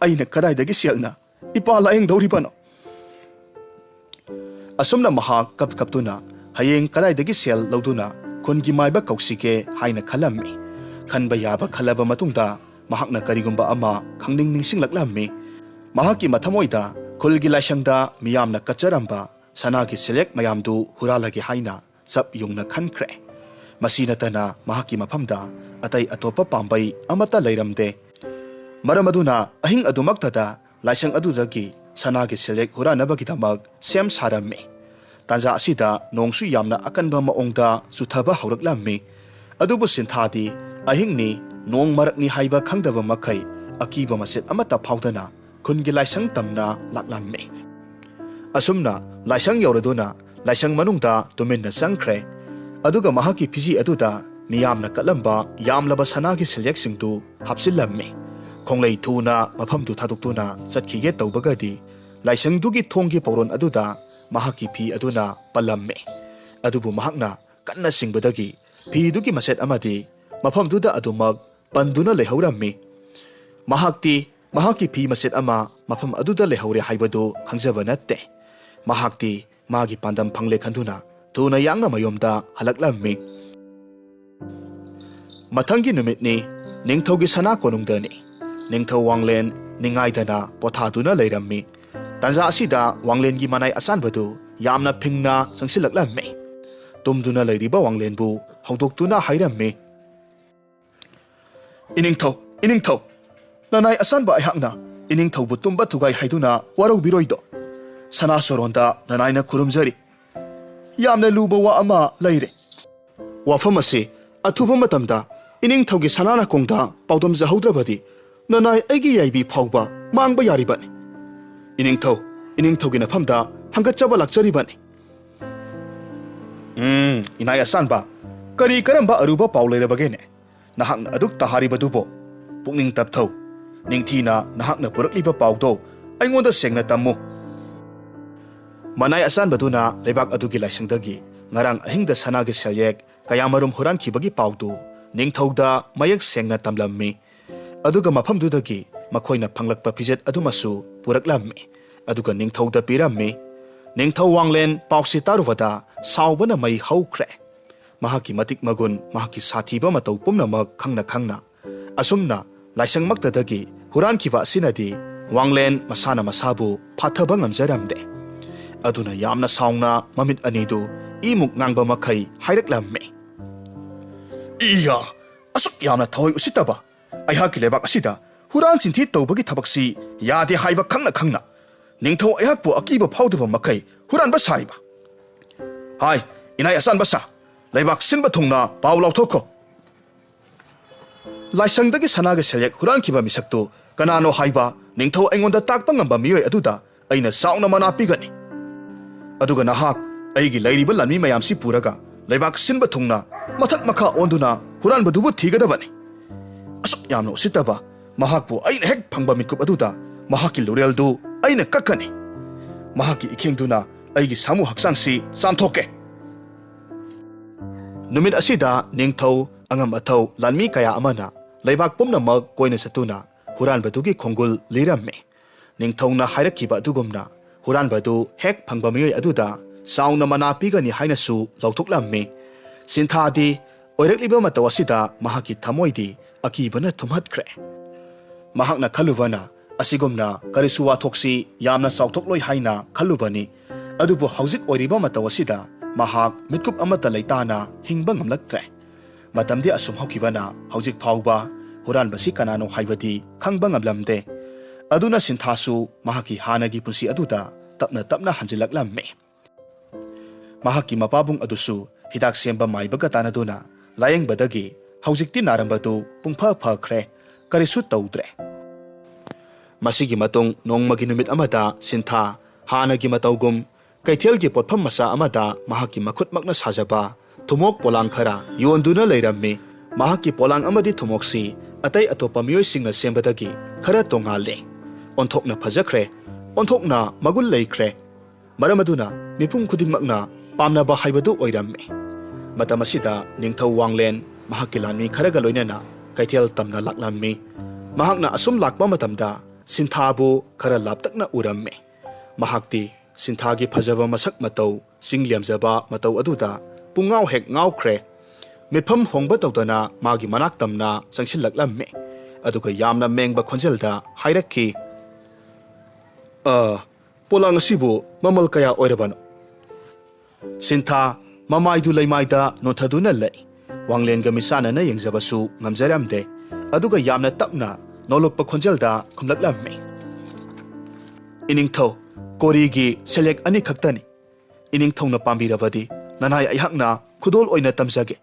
ꯑꯩꯅ ꯀꯗꯥꯏꯗꯒꯤ ꯁꯦꯜꯅ ꯏꯄꯥ ꯂꯥꯌꯦꯡꯗꯧꯔꯤꯕꯅꯣ? ꯑꯁꯨꯝꯅ ꯃꯍꯥꯛ ꯀꯞ ꯀꯞꯇꯨꯅ ꯍꯌꯦꯡ ꯀꯗꯥꯏꯗꯒꯤ ꯁꯦꯜ ꯂꯧꯗꯨꯅ ꯈꯨꯟꯒꯤ ꯃꯥꯏꯕ ꯀꯧꯁꯤꯒꯦ ꯍꯥꯏꯅ ꯈꯜꯂꯝꯃꯤ꯫ ꯈꯟꯕ ꯌꯥꯕ ꯈꯜꯂꯕ ꯃꯇꯨꯡꯗ ꯃꯍꯥꯛꯅ ꯀꯔꯤꯒꯨꯝꯕ ꯑꯃ ꯈꯪꯅꯤꯡ ꯅꯤꯡꯁꯤꯡꯂꯛꯂꯝꯃꯤ꯫ ꯃꯍꯥꯛꯀꯤ ꯃꯊꯃꯣꯏꯗ ꯈꯨꯜꯒꯤ ꯂꯥꯏꯁꯪꯗ ꯃꯤꯌꯥꯝꯅ ꯀꯠꯆꯔꯝꯕ ꯁꯅꯥꯒꯤ ꯁꯦꯜꯌꯦꯛ ꯃꯌꯥꯝꯗꯨ ꯍꯨꯔꯥꯜꯂꯒꯦ ꯍꯥꯏꯅ ꯆꯞ ꯌꯨꯡꯅ ꯈꯟꯈ꯭ꯔꯦ꯫ ꯃꯁꯤ ꯅꯠꯇꯅ ꯃꯍꯥꯛꯀꯤ ꯃꯐꯝꯗ ꯑꯇꯩ ꯑꯇꯣꯞꯄ ꯄꯥꯝꯕꯩ ꯑꯃꯠꯇ ꯂꯩꯔꯝꯗꯦ꯫ ꯃꯔꯝ ꯑꯗꯨꯅ ꯑꯍꯤꯡ ꯑꯗꯨꯃꯛꯇꯗ ꯂꯥꯏꯁꯪ ꯑꯗꯨꯗꯒꯤ ꯁꯅꯥꯒꯤ ꯁꯦꯜꯌꯦꯛ ꯍꯨꯔꯥꯟꯅꯕꯒꯤꯗꯃꯛ ꯁꯦꯝ ꯁꯥꯔꯝꯃꯤ꯫ ꯇꯥꯟꯖꯥ ꯑꯁꯤꯗ ꯅꯣꯡꯁꯨ ꯌꯥꯝꯅ ꯑꯀꯟꯕ ꯃꯑꯣꯡꯗ ꯆꯨꯊꯕ ꯍꯧꯔꯛꯂꯝꯃꯤ꯫ ꯑꯗꯨꯕꯨ ꯁꯤꯟꯊꯥꯗꯤ ꯑꯍꯤꯡꯅꯤ, ꯅꯣꯡ ꯃꯔꯛꯅꯤ ꯍꯥꯏꯕ ꯈꯪꯗꯕ ꯃꯈꯩ ꯑꯀꯤꯕ ꯃꯆꯦꯠ ꯑꯃꯠꯇ ꯐꯥꯎꯗꯅ ꯈꯨꯟꯒꯤ ꯂꯥꯏꯁꯪ ꯇꯝꯅ ꯂꯥꯛꯂꯝꯃꯤ꯫ ꯑꯁꯨꯝꯅ ꯂꯥꯏꯁꯪ ꯌꯧꯔꯗꯨꯅ ꯂꯥꯏꯁꯪ ꯃꯅꯨꯡꯗ ꯇꯨꯃꯤꯟꯅ ꯆꯪꯈ꯭ꯔꯦ꯫ ꯑꯗꯨꯒ ꯃꯍꯥꯛꯀꯤ ꯐꯤꯖꯤ ꯑꯗꯨꯗ ꯃꯤꯌꯥꯝꯅ ꯀꯠꯂꯝꯕ ꯌꯥꯝꯂꯕ ꯁꯅꯥꯒꯤ ꯁꯦꯜꯌꯦꯛꯁꯤꯡꯗꯨ ꯍꯥꯞꯆꯤꯜꯂꯝꯃꯤ꯫ ꯈꯣꯡꯂꯩ ꯊꯨꯅ ꯃꯐꯝꯗꯨ ꯊꯥꯗꯣꯛꯇꯨꯅ ꯆꯠꯈꯤꯒꯦ ꯇꯧꯕꯒꯗꯤ ꯂꯥꯏꯁꯪꯗꯨꯒꯤ ꯊꯣꯡꯒꯤ ꯄꯧꯔꯣꯟ ꯑꯗꯨꯗ ꯃꯍꯥꯛꯀꯤ ꯐꯤ ꯑꯗꯨꯅ ꯄꯜꯂꯝꯃꯤ꯫ ꯑꯗꯨꯕꯨ ꯃꯍꯥꯛꯅ ꯀꯟꯅ ꯆꯤꯡꯕꯗꯒꯤ ꯐꯤꯗꯨꯒꯤ ꯃꯆꯦꯠ ꯑꯃꯗꯤ ꯃꯐꯝꯗꯨꯗ ꯑꯗꯨꯃꯛ ꯄꯟꯗꯨꯅ ꯂꯩꯍꯧꯔꯝꯃꯤ꯫ ꯃꯍꯥꯛꯇꯤ ꯃꯍꯥꯛꯀꯤ ꯐꯤ ꯃꯆꯦꯠ ꯑꯃ ꯃꯐꯝ ꯑꯗꯨꯗ ꯂꯩꯍꯧꯔꯦ ꯍꯥꯏꯕꯗꯨ ꯈꯪꯖꯕ ꯅꯠꯇꯦ꯫ ꯃꯍꯥꯛꯇꯤ ꯃꯥꯒꯤ ꯄꯥꯟꯗꯝ ꯐꯪꯂꯦ ꯈꯟꯗꯨꯅ ꯊꯨꯅ ꯌꯥꯡꯅ ꯃꯌꯨꯝꯗ ꯍꯜꯂꯛꯂꯝꯃꯤ꯫ ꯃꯊꯪꯒꯤ ꯅꯨꯃꯤꯠꯅꯤ꯫ ꯅꯤꯡꯊꯧꯒꯤ ꯁꯅꯥ ꯀꯣꯅꯨꯡꯗꯅꯤ꯫ ꯅꯤꯡꯊꯧ ꯋꯥꯡꯂꯦꯟ ꯅꯤꯡꯉꯥꯏꯗꯅ ꯄꯣꯊꯥꯗꯨꯅ ꯂꯩꯔꯝꯃꯤ꯫ ꯇꯟꯖꯥ ꯑꯁꯤꯗ ꯋꯥꯡꯂꯦꯟꯒꯤ ꯃꯅꯥꯏ ꯑꯁꯥꯟꯕꯗꯨ ꯌꯥꯝꯅ ꯐꯤꯡꯅ ꯆꯪꯁꯤꯜꯂꯛꯂꯝꯃꯤ꯫ ꯇꯨꯝꯗꯨꯅ ꯂꯩꯔꯤꯕ ꯋꯥꯡꯂꯦꯟꯕꯨ ꯍꯧꯗꯣꯛꯇꯨꯅ ꯍꯥꯏꯔꯝꯃꯤ, "ꯏꯅꯤꯡꯊꯧ, ꯏꯅꯤꯡꯊꯧ, ꯅꯅꯥꯏ ꯑꯁꯥꯟꯕ ꯑꯩꯍꯥꯛꯅ ꯏꯅꯤꯡꯊꯧꯕꯨ ꯇꯨꯝꯕ ꯊꯨꯒꯥꯏ ꯍꯥꯏꯗꯨꯅ ꯋꯥꯔꯧꯕꯤꯔꯣꯏꯗꯣ? ꯁꯅꯥ ꯁꯣꯔꯣꯟꯗ ꯅꯅꯥꯏꯅ ꯈꯨꯔꯨꯝꯖꯔꯤ꯫ ꯌꯥꯝꯅ ꯂꯨꯕ ꯋꯥ ꯑꯃ ꯂꯩꯔꯦ꯫ ꯋꯥꯐꯝ ꯑꯁꯤ ꯑꯊꯨꯕ ꯃꯇꯝꯗ ꯏꯅꯤꯡꯊꯧꯒꯤ ꯁꯅꯥ ꯅꯥꯀꯣꯡꯗ ꯄꯥꯎꯗꯝꯖꯍꯧꯗ꯭ꯔꯕꯗꯤ ꯅꯅꯥꯏ ꯑꯩꯒꯤ ꯌꯥꯏꯕꯤ ꯐꯥꯎꯕ ꯃꯥꯡꯕ ꯌꯥꯔꯤꯕꯅꯤ꯫ ꯏꯅꯤꯡꯊꯧ, ꯏꯅꯤꯡꯊꯧꯒꯤ ꯅꯐꯝꯗ ꯍꯪꯒꯠꯆꯕ ꯂꯥꯛꯆꯔꯤꯕꯅꯤ꯫" "ꯎꯝ, ꯏꯅꯥꯏ ꯑꯁꯥꯟꯕ, ꯀꯔꯤ ꯀꯔꯝꯕ ꯑꯔꯨꯕ ꯄꯥꯎ ꯂꯩꯔꯕꯒꯦꯅꯦ? ꯅꯍꯥꯛꯅ ꯑꯗꯨꯛ ꯇꯥꯍꯥꯔꯤꯕꯗꯨꯕꯣ? ꯄꯨꯛꯅꯤꯡ ꯇꯞꯊꯧ꯫ ꯅꯤꯡꯊꯤꯅ ꯅꯍꯥꯛꯅ ꯄꯨꯔꯛꯂꯤꯕ ꯄꯥꯎꯗꯣ ꯑꯩꯉꯣꯟꯗ ꯁꯦꯡꯅ ꯇꯝꯃꯨ꯫" ꯃꯅꯥꯏ ꯑꯁꯥꯟꯕꯗꯨꯅ ꯂꯩꯕꯥꯛ ꯑꯗꯨꯒꯤ ꯂꯥꯏꯁꯪꯗꯒꯤ ꯉꯔꯥꯡ ꯑꯍꯤꯡꯗ ꯁꯅꯥꯒꯤ ꯁꯦꯜꯌꯦꯛ ꯀꯌꯥꯃꯔꯨꯝ ꯍꯨꯔꯥꯟꯈꯤꯕꯒꯤ ꯄꯥꯎꯗꯨ ꯅꯤꯡꯊꯧꯗ ꯃꯌꯦꯛ ꯁꯦꯡꯅ ꯇꯝꯂꯝꯃꯤ꯫ ꯑꯗꯨꯒ ꯃꯐꯝꯗꯨꯗꯒꯤ ꯃꯈꯣꯏꯅ ꯐꯪꯂꯛꯄ ꯐꯤꯖꯦꯠ ꯑꯗꯨꯃꯁꯨ ꯄꯨꯔꯛꯂꯝꯃꯤ꯫ ꯑꯗꯨꯒ ꯅꯤꯡꯊꯧꯗ ꯄꯤꯔꯝꯃꯤ꯫ ꯅꯤꯡꯊꯧ ꯋꯥꯡꯂꯦꯟ ꯄꯥꯎꯁꯤ ꯇꯥꯔꯨꯕꯗ ꯁꯥꯎꯕꯅ ꯃꯩ ꯍꯧꯈ꯭ꯔꯦ꯫ ꯃꯍꯥꯛꯀꯤ ꯃꯇꯤꯛ ꯃꯒꯨꯟ, ꯃꯍꯥꯛꯀꯤ ꯁꯥꯊꯤꯕ ꯃꯇꯧ ꯄꯨꯝꯅꯃꯛ ꯈꯪꯅ ꯈꯪꯅ, ꯑꯁꯨꯝꯅ ꯂꯥꯏꯁꯪꯃꯛꯇꯗꯒꯤ ꯍꯨꯔꯥꯟꯈꯤꯕ ꯑꯁꯤꯅꯗꯤ ꯋꯥꯡꯂꯦꯟ ꯃꯁꯥꯅ ꯃꯁꯥꯕꯨ ꯐꯥꯊꯕ ꯉꯝꯖꯔꯝꯗꯦ꯫ ꯑꯗꯨꯅ ꯌꯥꯝꯅ ꯁꯥꯎꯅ ꯃꯃꯤꯠ ꯑꯅꯤꯗꯨ ꯏꯃꯨꯛ ꯉꯥꯡꯕ ꯃꯈꯩ ꯍꯥꯏꯔꯛꯂꯝꯃꯤ꯫ "ꯏꯌꯥ! ꯑꯁꯨꯛ ꯌꯥꯝꯅ ꯊꯋꯥꯏ ꯎꯁꯤꯠꯇꯕ ꯑꯩꯍꯥꯛꯀꯤ ꯂꯩꯕꯥꯛ ꯑꯁꯤꯗ ꯍꯨꯔꯥꯟ ꯆꯤꯟꯊꯤ ꯇꯧꯕꯒꯤ ꯊꯕꯛꯁꯤ ꯌꯥꯗꯦ ꯍꯥꯏꯕ ꯈꯪꯅ ꯈꯪꯅ ꯅꯤꯡꯊꯧ ꯑꯩꯍꯥꯛꯄꯨ ꯑꯀꯤꯕ ꯐꯥꯎꯗꯕ ꯃꯈꯩ ꯍꯨꯔꯥꯟꯕ ꯁꯥꯔꯤꯕ? ꯍꯥꯏ, ꯏꯅꯥꯏ ꯑꯆꯥꯟꯕ ꯁꯥ, ꯂꯩꯕꯥꯛ ꯁꯤꯟꯕ ꯊꯨꯡꯅ ꯄꯥꯎ ꯂꯥꯎꯊꯣꯛꯈꯣ꯫ ꯂꯥꯏꯁꯪꯗꯒꯤ ꯁꯅꯥꯒꯤ ꯁꯦꯜꯌꯦꯛ ꯍꯨꯔꯥꯟꯈꯤꯕ ꯃꯤꯁꯛꯇꯨ ꯀꯅꯥꯅꯣ ꯍꯥꯏꯕ ꯅꯤꯡꯊꯧ ꯑꯩꯉꯣꯟꯗ ꯇꯥꯛꯄ ꯉꯝꯕ ꯃꯤꯑꯣꯏ ꯑꯗꯨꯗ ꯑꯩꯅ ꯆꯥꯎꯅ ꯃꯅꯥ ꯄꯤꯒꯅꯤ꯫ ꯑꯗꯨꯒ ꯅꯍꯥꯛ ꯑꯩꯒꯤ ꯂꯩꯔꯤꯕ ꯂꯥꯟꯃꯤ ꯃꯌꯥꯝꯁꯤ ꯄꯨꯔꯒ ꯂꯩꯕꯥꯛ ꯁꯤꯟꯕ ꯊꯨꯡꯅ ꯃꯊꯛ ꯃꯈꯥ ꯑꯣꯟꯗꯨꯅ ꯍꯨꯔꯥꯟꯕꯗꯨꯕꯨ ꯊꯤꯒꯗꯕꯅꯤ꯫ ꯑꯁꯨꯛ ꯌꯥꯝꯅ ꯎꯁꯤꯠꯇꯕ ꯃꯍꯥꯛꯄꯨ ꯑꯩꯅ ꯍꯦꯛ ꯐꯪꯕ ꯃꯤꯀꯨꯞ ꯑꯗꯨꯗ ꯃꯍꯥꯛꯀꯤ ꯂꯨꯔꯦꯜꯗꯨ ꯑꯩꯅ ꯀꯛꯀꯅꯤ꯫ ꯃꯍꯥꯛꯀꯤ ꯏꯈꯦꯡꯗꯨꯅ ꯑꯩꯒꯤ ꯁꯥꯃꯨ ꯍꯛꯆꯥꯡꯁꯤ ꯆꯥꯝꯊꯣꯛꯀꯦ꯫" ꯅꯨꯃꯤꯠ ꯑꯁꯤꯗ ꯅꯤꯡꯊꯧ, ꯑꯉꯝ ꯑꯊꯧ ꯂꯥꯟꯃꯤ ꯀꯌꯥ ꯑꯃꯅ ꯂꯩꯕꯥꯛ ꯄꯨꯝꯅꯃꯛ ꯀꯣꯏꯅ ꯆꯠꯇꯨꯅ ꯍꯨꯔꯥꯟꯕꯗꯨꯒꯤ ꯈꯣꯡꯒꯨꯜ ꯂꯤꯔꯝꯃꯤ꯫ ꯅꯤꯡꯊꯧꯅ ꯍꯥꯏꯔꯛꯈꯤꯕ ꯑꯗꯨꯒꯨꯝꯅ ꯍꯨꯔꯥꯟꯕꯗꯨ ꯍꯦꯛ ꯐꯪꯕ ꯃꯤꯑꯣꯏ ꯑꯗꯨꯗ ꯆꯥꯎꯅ ꯃꯅꯥ ꯄꯤꯒꯅꯤ ꯍꯥꯏꯅꯁꯨ ꯂꯥꯎꯊꯣꯛꯂꯝꯃꯤ꯫ ꯁꯤꯟꯊꯥꯗꯤ ꯑꯣꯏꯔꯛꯂꯤꯕ ꯃꯇꯧ ꯑꯁꯤꯗ ꯃꯍꯥꯛꯀꯤ ꯊꯃꯣꯏꯗꯤ ꯑꯀꯤꯕꯅ ꯊꯨꯝꯍꯠꯈ꯭ꯔꯦ꯫ ꯃꯍꯥꯛꯅ ꯈꯜꯂꯨꯕꯅ ꯑꯁꯤꯒꯨꯝꯅ ꯀꯔꯤꯁꯨ ꯋꯥꯊꯣꯛꯁꯤ ꯌꯥꯝꯅ ꯆꯥꯎꯊꯣꯛꯂꯣꯏ ꯍꯥꯏꯅ ꯈꯜꯂꯨꯕꯅꯤ꯫ ꯑꯗꯨꯕꯨ ꯍꯧꯖꯤꯛ ꯑꯣꯏꯔꯤꯕ ꯃꯇꯧ ꯑꯁꯤꯗ ꯃꯍꯥꯛ ꯃꯤꯠꯀꯨꯞ ꯑꯃꯠꯇ ꯂꯩꯇꯥꯅ ꯍꯤꯡꯕ ꯉꯝꯂꯛꯇ꯭ꯔꯦ꯫ ꯃꯇꯝꯗꯤ ꯑꯁꯨꯝ ꯍꯧꯈꯤꯕꯅ ꯍꯧꯖꯤꯛ ꯐꯥꯎꯕ ꯍꯨꯔꯥꯟꯕꯁꯤ ꯀꯅꯥꯅꯣ ꯍꯥꯏꯕꯗꯤ ꯈꯪꯕ ꯉꯝꯂꯝꯗꯦ꯫ ꯑꯗꯨꯅ ꯁꯤꯟꯊꯥꯁꯨ ꯃꯍꯥꯛꯀꯤ ꯍꯥꯟꯅꯒꯤ ꯄꯨꯟꯁꯤ ꯑꯗꯨꯗ ꯇꯞꯅ ꯇꯞꯅ ꯍꯟꯖꯤꯜꯂꯛꯂꯝꯃꯤ꯫ ꯃꯍꯥꯛꯀꯤ ꯃꯄꯥꯕꯨꯡ ꯑꯗꯨꯁꯨ ꯍꯤꯗꯥꯛ ꯁꯦꯝꯕ ꯃꯥꯏꯕꯒ ꯇꯥꯟꯅꯗꯨꯅ ꯂꯥꯌꯦꯡꯕꯗꯒꯤ ꯍꯧꯖꯤꯛꯇꯤ ꯅꯥꯔꯝꯕꯗꯨ ꯄꯨꯡꯐ ꯐꯈ꯭ꯔꯦ, ꯀꯔꯤꯁꯨ ꯇꯧꯗ꯭ꯔꯦ꯫ ꯃꯁꯤꯒꯤ ꯃꯇꯨꯡ ꯅꯣꯡꯃꯒꯤ ꯅꯨꯃꯤꯠ ꯑꯃꯗ ꯁꯤꯟꯊꯥ ꯍꯥꯟꯅꯒꯤ ꯃꯇꯧꯒꯨꯝ ꯀꯩꯊꯦꯜꯒꯤ ꯄꯣꯠꯐꯝ ꯃꯆꯥ ꯑꯃꯗ ꯃꯍꯥꯛꯀꯤ ꯃꯈꯨꯠꯃꯛꯅ ꯁꯥꯖꯕ ꯊꯨꯝꯃꯣꯛ ꯄꯣꯂꯥꯡ ꯈꯔ ꯌꯣꯟꯗꯨꯅ ꯂꯩꯔꯝꯃꯤ꯫ ꯃꯍꯥꯛꯀꯤ ꯄꯣꯂꯥꯡ ꯑꯃꯗꯤ ꯊꯨꯝꯃꯣꯛꯁꯤ ꯑꯇꯩ ꯑꯇꯣꯞꯄ ꯃꯤꯑꯣꯏꯁꯤꯡꯅ ꯁꯦꯝꯕꯗꯒꯤ ꯈꯔ ꯇꯣꯉꯥꯜꯂꯤ꯫ ꯑꯣꯟꯊꯣꯛꯅ ꯐꯖꯈ꯭ꯔꯦ, ꯑꯣꯟꯊꯣꯛꯅ ꯃꯒꯨꯟ ꯂꯩꯈ꯭ꯔꯦ꯫ ꯃꯔꯝ ꯑꯗꯨꯅ ꯃꯤꯄꯨꯝ ꯈꯨꯗꯤꯡꯃꯛꯅ ꯄꯥꯝꯅꯕ ꯍꯥꯏꯕꯗꯨ ꯑꯣꯏꯔꯝꯃꯤ꯫ ꯃꯇꯝ ꯑꯁꯤꯗ ꯅꯤꯡꯊꯧ ꯋꯥꯡꯂꯦꯟ ꯃꯍꯥꯛꯀꯤ ꯂꯥꯟꯃꯤ ꯈꯔꯒ ꯂꯣꯏꯅꯅ ꯀꯩꯊꯦꯜ ꯇꯝꯅ ꯂꯥꯛꯂꯝꯃꯤ꯫ ꯃꯍꯥꯛꯅ ꯑꯁꯨꯝ ꯂꯥꯛꯄ ꯃꯇꯝꯗ ꯁꯤꯟꯊꯥꯕꯨ ꯈꯔ ꯂꯥꯞꯇꯛꯅ ꯎꯔꯝꯃꯤ꯫ ꯃꯍꯥꯛꯇꯤ ꯁꯤꯟꯊꯥꯒꯤ ꯐꯖꯕ ꯃꯁꯛ ꯃꯇꯧ, ꯆꯤꯡ ꯂꯦꯝꯖꯕ ꯃꯇꯧ ꯑꯗꯨꯗ ꯄꯨꯡꯉꯥꯎ ꯍꯦꯛ ꯉꯥꯎꯈ꯭ꯔꯦ꯫ ꯃꯤꯠꯐꯝ ꯍꯣꯡꯕ ꯇꯧꯗꯅ ꯃꯥꯒꯤ ꯃꯅꯥꯛ ꯇꯝꯅ ꯆꯪꯁꯤꯜꯂꯛꯂꯝꯃꯤ꯫ ꯑꯗꯨꯒ ꯌꯥꯝꯅ ꯃꯦꯡꯕ ꯈꯣꯟꯖꯦꯜꯗ ꯍꯥꯏꯔꯛꯈꯤ, "ꯑ, ꯄꯣꯂꯥꯡ ꯑꯁꯤꯕꯨ ꯃꯃꯜ ꯀꯌꯥ ꯑꯣꯏꯔꯕꯅꯣ?" ꯁꯤꯟꯊꯥ ꯃꯃꯥꯏꯗꯨ ꯂꯩꯃꯥꯏꯗ ꯅꯣꯟꯊꯗꯨꯅ ꯂꯩ꯫ ꯋꯥꯡꯂꯦꯟꯒ ꯃꯤꯆꯥꯟꯅꯅ ꯌꯦꯡꯖꯕꯁꯨ ꯉꯝꯖꯔꯝꯗꯦ꯫ ꯑꯗꯨꯒ ꯌꯥꯝꯅ ꯇꯞꯅ ꯅꯣꯂꯨꯛꯄ ꯈꯣꯟꯖꯦꯜꯗ ꯈꯨꯝꯂꯛꯂꯝꯃꯤ, "ꯏꯅꯤꯡꯊꯧ, ꯀꯣꯔꯤꯒꯤ ꯁꯦꯂꯦꯛ ꯑꯅꯤꯈꯛꯇꯅꯤ꯫ ꯏꯅꯤꯡꯊꯧꯅ ꯄꯥꯝꯕꯤꯔꯕꯗꯤ ꯅꯅꯥꯏ ꯑꯩꯍꯥꯛꯅ ꯈꯨꯗꯣꯜ ꯑꯣꯏꯅ ꯇꯝꯖꯒꯦ꯫